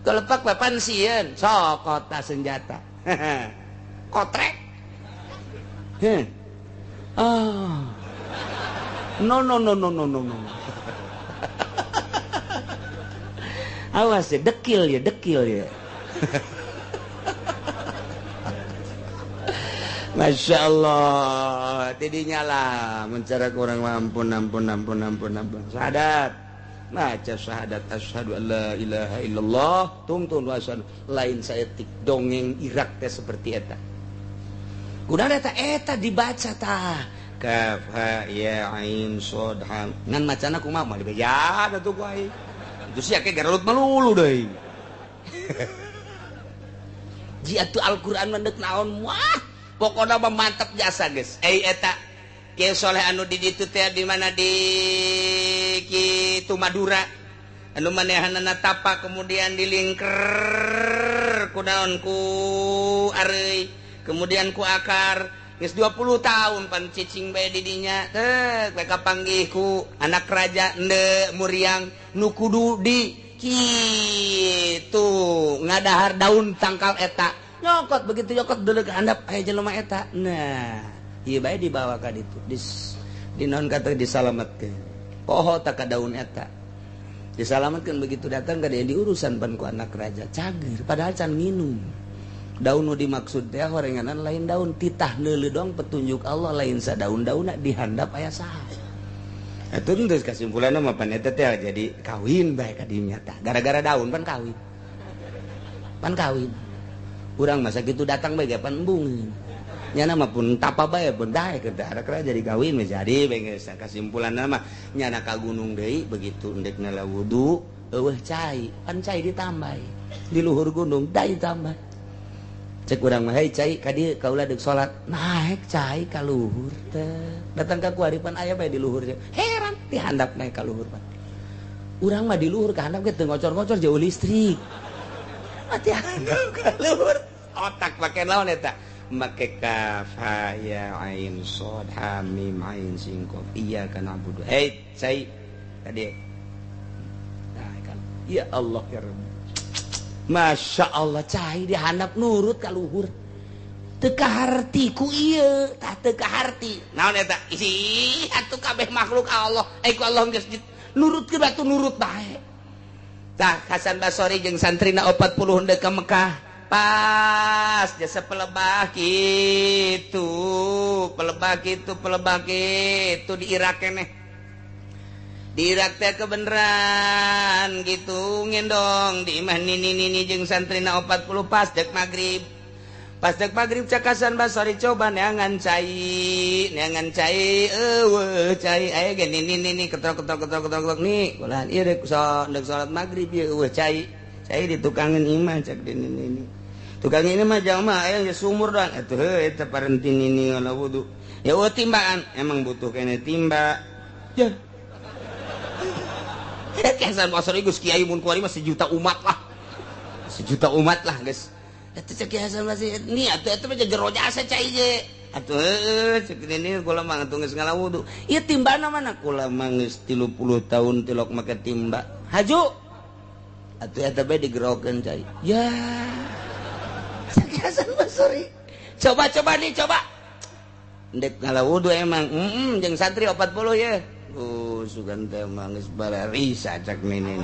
Kelepak papan sieun, sok kota senjata. Kotrek. Heh. Ah. No no no no no no no. Awas ya, dekil ya, dekil ya. Masya Allah, tidinya lah mencara kurang ampun ampun ampun ampun ampun. Syahadat, baca syahadat asyhadu an la ilaha illallah, tungtun wa asyhadu lain saeutik dongeng Irak teh seperti eta. Kunaon eta eta dibaca tah. Kaf ha ya ain shad ha. Ngan macana kumaha mah dibeja atuh ku aing. Itu sia ke garelut melulu deui. Ji atuh Al-Qur'an mah deuk naon wah. Pokoknya mah mantap jasa geus. Eta Kiai Soleh anu di ditu teh di mana di kitu Madura. Anu manehanana tapa kemudian dilingker ku daun ku areuy, kemudian ku akar. Geus 20 tahun pan cicing bae di dinya teh mereka panggih ku anak raja ende muriang nu kudu di kitu ngadahar daun tangkal eta nyokot begitu nyokot deuleu ka handap aya jelema eta. Nah ieu bae dibawa ka ditu di naon kata disalametkeun poho tak ka daun eta disalametkeun. Begitu datang ka dia diurusan pan ku anak raja cager padahal can minum. Daun nu dimaksud teh horenganan lain daun titah neuleuh doang petunjuk Allah lain sadaun-daunna dihandap aya saha. Atuh geus kasimpulanna mah pan eta teh jadi kawin bae ka dinya tah gara-gara daun pan kawin. Pan kawin. Urang masa kitu datang bae ge pan embungeun. Nyana mah pun tapa bae pun daek ke anak jadi kawin mah jadi bae geus kasimpulanna mah nyana ka gunung deui begitu endek nala wudu eueuh cai pan cai ditambah di luhur gunung dai tambah. Cek urang mah hei cai ka dieu kaula deuk salat naek cai ka luhur teh datang ka kuaripan aya bae di luhur heran dihandap naek ka luhur pan urang mah di luhur ka handap ge teu ngocor-ngocor jauh listrik mati handap ka luhur otak make naon eta make kaf ha ya ain shad ha mim ain sin qaf iya kana na'budu hei cai ka dieu nah kan ya Allah ya Rabb. Masya Allah cai dihandap nurut ka luhur teu kaharti ku ieu tah teu kaharti naon eta ih atuh kabeh makhluk Allah ku Allah geus nurut ke batu nurut bae tah. Hasan Basori jeung santrina 40 henteu ka Mekah pas jasa pelebah kitu pelebah kitu pelebah kitu di Irak keneh. Di Irak teh kebeneran gitu ngendong di imah nini-nini jeung santrina 40 pas dek magrib. Pas dek magrib cak Hasan Basori coba neangan cai eueuh cai aya ge nini-nini ketrok ketrok ketrok ketrok nih ulah ieu dek salat magrib ieu eueuh cai. Cai di tukangan imah cak di nini-nini. Tukang ini mah jamaah aya geus sumur doang atuh heuh eta parenti nini ngala wudu. Ya eueuh timbaan emang butuh kene timba. Ya. Hasan Basri geus kiai mun kuari mah sejuta umat lah. Sejuta umat lah geus. Eta cek Hasan Basri ni atuh eta mah jero jasa cai ge. Atuh heueuh cek nini kula mah atuh geus ngala wudu. Ieu timbana mana kula mah geus 30 tahun tilok make timba. Haju. Atuh eta bae digerokeun cai. Ya. Cek Hasan Basri. Coba-coba nih coba. Ndek ngala wudu emang jeung santri 40 ye. Sugan teh mah geus balarisa cak nini.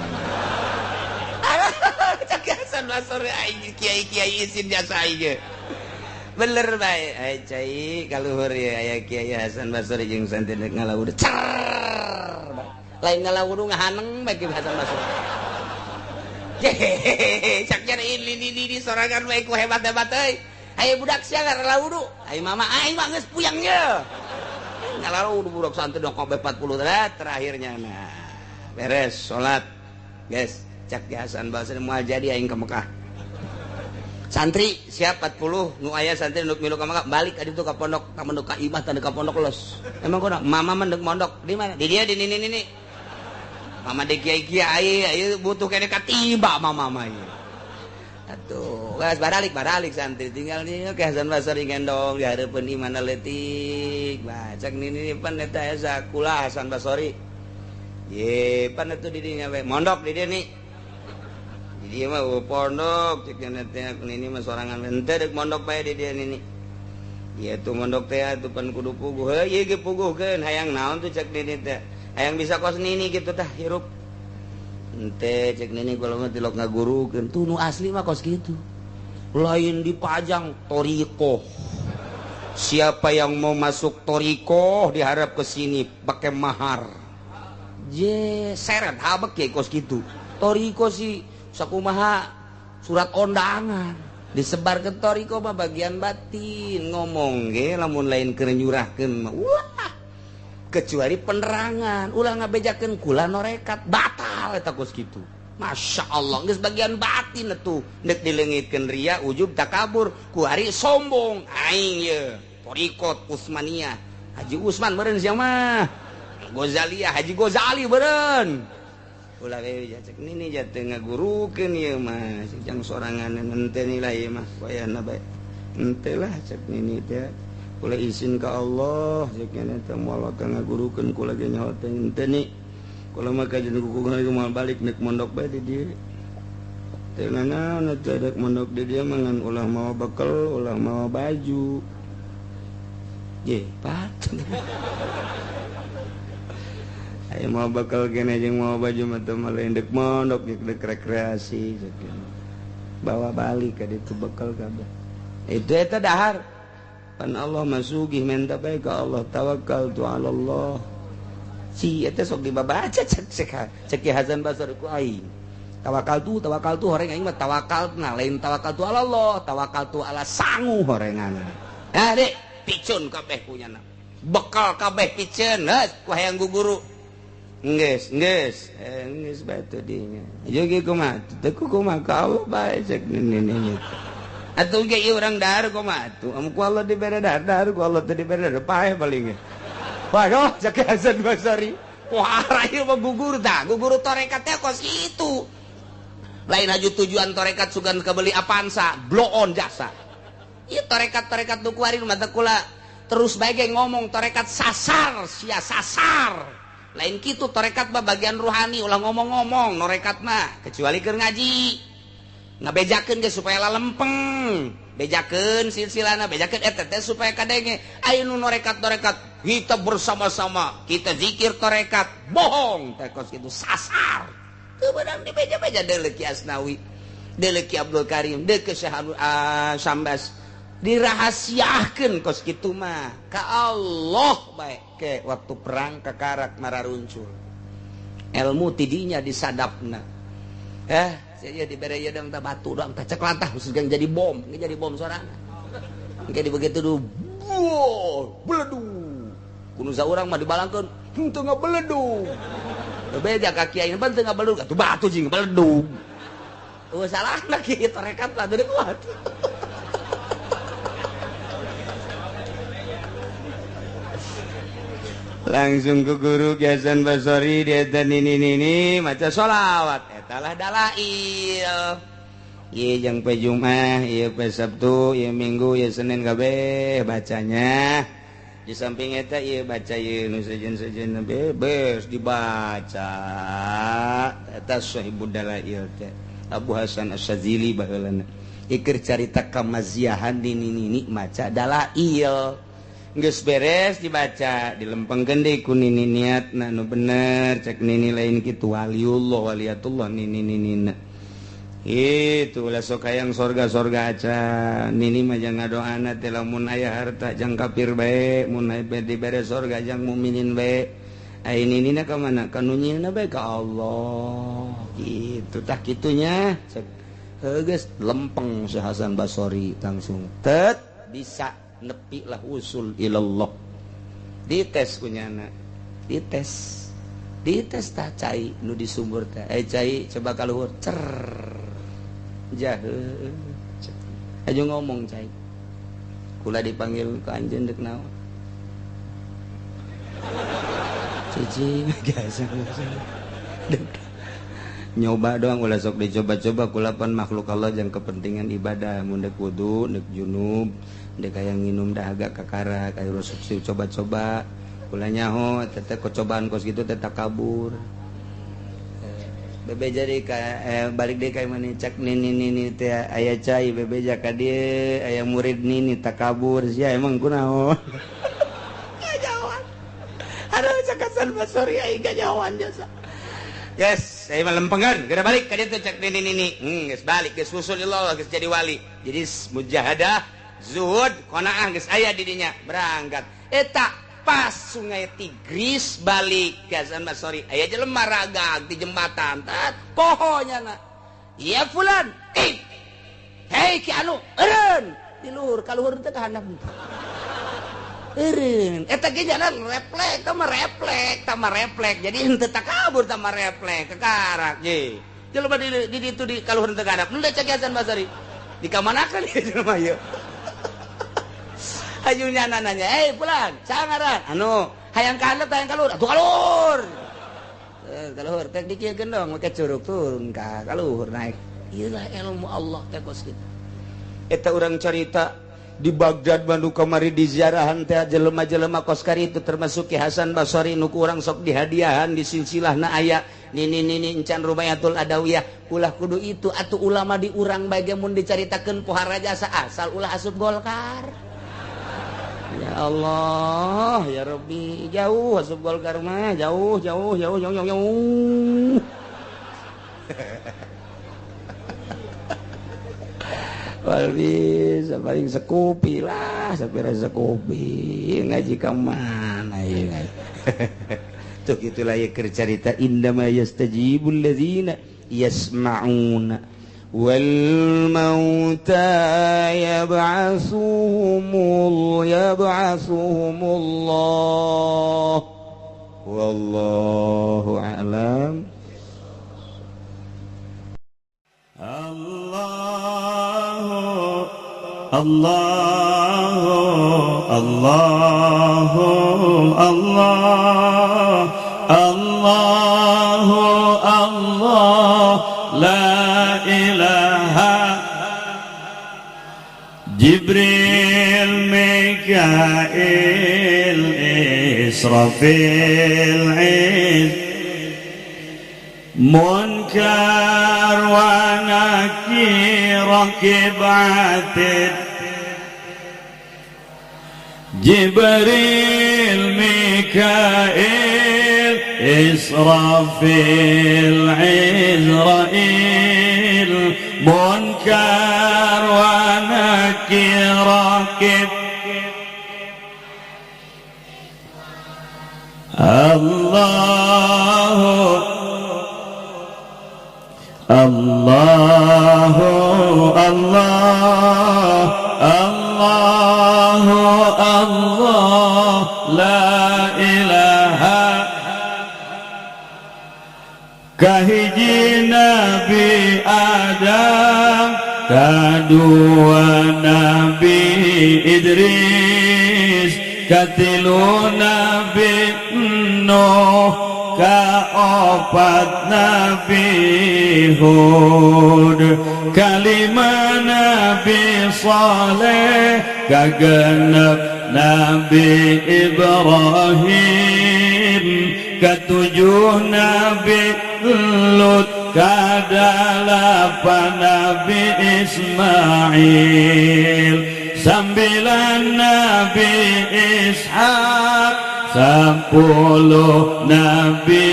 Cak Hasan Basri aing kiai-kiai isin jasa aing. Bener bae ai cai kaluhur ye aya Kiai Hasan Basri jeung santri ngala wudu. Cer. Lain ngala wudu ngahaneng bae Ki Hasan Basri. Hehehe cak nyari ini sorangan bae ku hebat-hebat euy. Aya budak sia ngala wudu. Ai mama aing mah geus puyang ye. Ngalalu budak santri dong kobe 40 terakhirnya nah beres salat guys cak Hasan Basri moal jadi aing ke Mekah. Santri siap 40 nu aya santri nu milu ka Mekah balik ka ditu ka pondok ka mondok ka imah tanda ka pondok los. Emang kono mama mendek mondok di mana? Di dia di nini nini. Mama de kiai-kiai ieu butuh kene katiba mama mah ieu. Atuh, geus baralik santri tinggal nih ke Hasan Basri gendong di hareupeun imana leutik. Bah cak nini pan eta asa kula Hasan Basri. Ye, pan atuh di dinya we mondok di dieu nih. Di dieu mah pondok cek teh nini mah sorangan henteu deuk mondok bae di dieu nini. Ieu tuh mondok teh atuh pan kudu puguh. Heuh ieu ge puguhkeun hayang naon tuh cek nini teh. Hayang bisa kos nini kitu tah hirup. Ente cek nini kalau mah tilok ngagurukeun tuh nu asli mah kos kitu. Lain dipajang torikoh. Siapa yang mau masuk torikoh diharap ke sini pakai mahar. Je seret habek ya kos kitu. Toriko sih sakumaha surat undangan disebar ke toriko mah bagian batin ngomong ge lamun lain keur nyurahkeun mah ulah. Kecuali penerangan ulah ngabejakeun kula norekat batal eta kos kitu. Masya Allah geus bagian batin atuh nek dileungitkeun ria ujub takabur ku ari sombong aing ye torikot Utsmaniyah Haji Usman meureun sia mah Gozaliyah Haji Gozali meureun ulah we cek nini jatuh ngagurukeun ieu mah jang sorangan henteu nilai ieu mah wayahna bae henteu lah cek nini teh Kula izin ka Allah jeung eta moal ka ngagurukeun kula ge nyaho teh henteu ni. Kula mah kajen kuku moal balik nek mondok bae di dieu. Teu nanaon teh dek mondok di dieu mah ngan ulah mawa bekel, ulah mawa baju. Ye, pat. Aya mawa bekel kene jeung mawa baju mah teu mah dek mondok dek rekreasi bawa balik ka ditu bekel kabeh. Itu eta dahar. Pan Allah masugih menta bae ka Allah tawakal tu ala Allah. Si eta sok dibabaca cek cek Hasan Basri ku aing. Tawakal tu horeng aing mah tawakal nah lain tawakal tu ala Allah, tawakal tu ala sangu horengan. Nah, Dek, picun kabeh punyana. Bekal kabeh piceun, heuh ku hayang guguru. Geus, geus, geus bae teu dinya. Ieu ge kumaha? Teu kumaha ka Allah bae cek nini. Atuh ge ieu urang dahar kumaha atuh? Am ku Allah dibere dahar, dahar ku Allah teu dibere dahar, paeh paling ge. Waduh, cek Hasan Basri. Wah, ieu mah gugur tah, gugur tarekat teh kos kitu. Lain aju tujuan tarekat sugan kebeli Avanza, blow on jasa. Ieu tarekat-tarekat nu kuari mah teh kula terus bae ge ngomong tarekat sasar, sia sasar. Lain kitu tarekat mah bagian ruhani ulah ngomong-ngomong norekat mah kecuali keur ngaji. Ngabejakeun ge supaya lalempeng. Bejakeun silsilana, bejakeun eta teh supaya kadenge. Aya nu norekat-norekat kita bersama-sama, kita zikir tarekat, bohong teh kos kitu sasar. Teu beunang dibeja-beja deuleu Ki Asnawi, deuleu Ki Abdul Karim, deuleu Syekh Sambas. Dirahasiakeun kos kitu mah ka Allah bae ke waktu perang kakarak mararuncul. Ilmu tidinya disadapna. Saya dibere ieu dang tah batu dang tah cek lantah geus jadi bom, geus jadi bom sorangan. Engke di begitu du beledug. Kuno saurang mah dibalangkeun henteu ngabeledug. Beja ka kiai ban teu ngabeledug atuh batu jeung beledug. Eueuh salahna kieu tarekat lah deui kuat. Langsung ke guru Ki Hasan Basri dia nini-nini maca sholawat eta lah dalail. Ieu jeung pe Jumat, ieu pe Sabtu, ieu Minggu, ieu Senin kabeh bacanya. Di samping eta ieu baca ieu nu sejen-sejen bebas dibaca. Eta sahibud dalail teh Abu Hasan Asy-Syadzili baheulana. Iker carita kamaziahan nini-nini maca dalail. Geus beres dibaca dilempengkeun deui ku nini niatna nu bener cek nini lain kitu waliullah waliyatullah nini ninina. Itu ulah sok hayang sorga-sorga acan nini mah jang ngadoana teh lamun aya harta jang kafir bae mun aya dibere sorga jang mukminin bae. Ai ninina ka mana? Ka nu nyieunna bae ka Allah. Kitu tah kitunya cek heuh geus lempeng si Hasan Basri langsung tet bisa nepi lah usul ilallah. Dites kunyana, dites, dites tah cai nu di sumur teh. Cai coba kaluhur cer jahe. Aja ngomong cai. Kula dipanggil ke anjeun deuk naon? Cici biasa. Nyoba doang ulah sok dicoba-coba kula pan makhluk Allah jang kepentingan ibadah mun deuk wudu, deuk junub. Dek hayang nginum dahaga kakara kayak rusuk coba-coba kula nyaho teteh kecobaan kos gitu teteh kabur bebe jadi ka balik deh kayak mana cek nini nini teh aya cai bebe jaka dia aya murid nini takabur sia emang kunaon kajauhan aduh cek Hasan Basri aing kajauhan jasa. Yes, saya mah lempengan, geura balik ka dieu cek nini nini. Geus balik geus usulillah geus jadi wali. Jadi mujahadah zuhud qanaah geus aya di dinya berangkat eta pas sungai Tigris balik ke Hasan Basri aya jelema ragag di jembatan tat pohonya na ya fulan hei ki anu eureun di luhur ka luhur teh ka handap eureun eta ge jalan reflek tah mah reflek jadi henteu takabur tah mah reflek kakarak ye jelema di ditu di ka luhur teh ka handap nu cek Hasan Basri dikamanakeun ieu jelema ieu. Ajunya nanya, "Hei pulang, sangaran." Anu, hayang ka handap hayang ka luhur. Atuh ka luhur. Ka luhur teh dikieukeun dong make curug turun ka luhur naik. Ieu lah ilmu Allah teh kos kitu. Eta urang carita Di Baghdad Bandung kamari di ziarahan teh jelema-jelema kos kari itu termasuk Ki Hasan Basori nu ku urang sok dihadiahan di silsilahna aya nini nini encan Rubayatul Adawiyah ulah kudu itu atuh ulama di urang bae ge mun dicaritakeun pohara jasa asal ulah asup Golkar. Ya Allah ya Rabbi jauh asup Golkar mah jauh jauh jauh jauh jauh jauh. Bisa paling sekupi lah, sampai sekupi ngaji ke mana ya. Tuh itulah ya cerita indama yastajibul ladzina yasma'una wal mauta yab'asuhumullah wallahu a'lam. Allah Allah Allah Allah Allah la ilaha Jibril Mikail Israfil Munkar wa Nakir Rakib Atid Jibril Mikail Israfil Izrail Munkar wa Nakir Rakib Allah Allah Allah Allah Allah la ilaha kahiji Nabi Adam kadua Nabi Idris katilu Nabi Nuh kaopat Nabi Hud kalima Nabi Saleh kagenep Nabi Ibrahim ketujuh Nabi Lut kadalapan Nabi Ismail sambilan Nabi Ishak 10 Nabi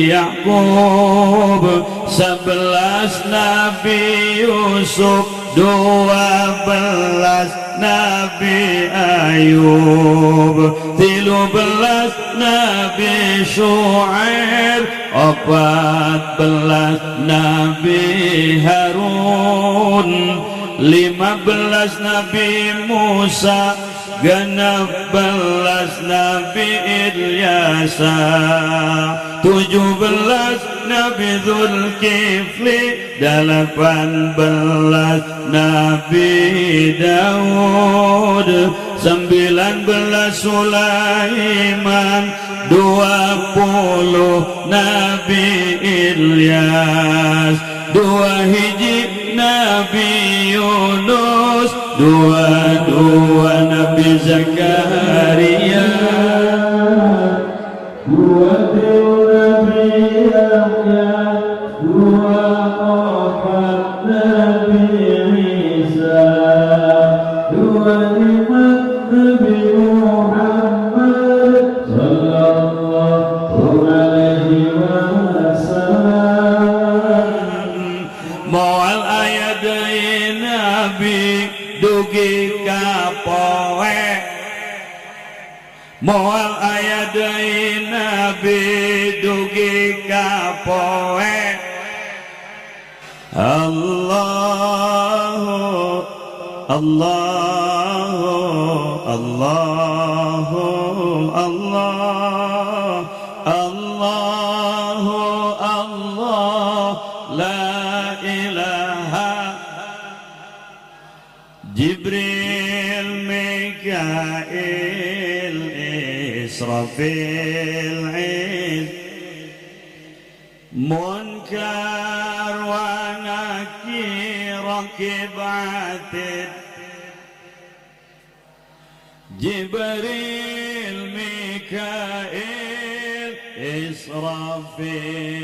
Yakub 11 Nabi Yusuf 12 Nabi Ayub 13 Nabi Shu'aib 14 Nabi Harun 15 Nabi Musa 16 Nabi Ilyasa 17 Nabi Zulkifli 18 Nabi Daud 19 Sulaiman 20 Nabi Ilyas 2 hiji Nabi Yunus 22 Nabi Zakaria 23 Nabi Yahya 24 Nabi Isa 25 Nabi Muhammad sallallahu alaihi wasallam. Moal aya deui Nabi dugi ka poe moal aya deui Nabi dugi ka poe. Allahu Allahu Allahu Allah Allahu Allah la ilaha Jibril Mikail Israfil Munkar wa Nakir Rakib Atid Jibril Mikail Israfil.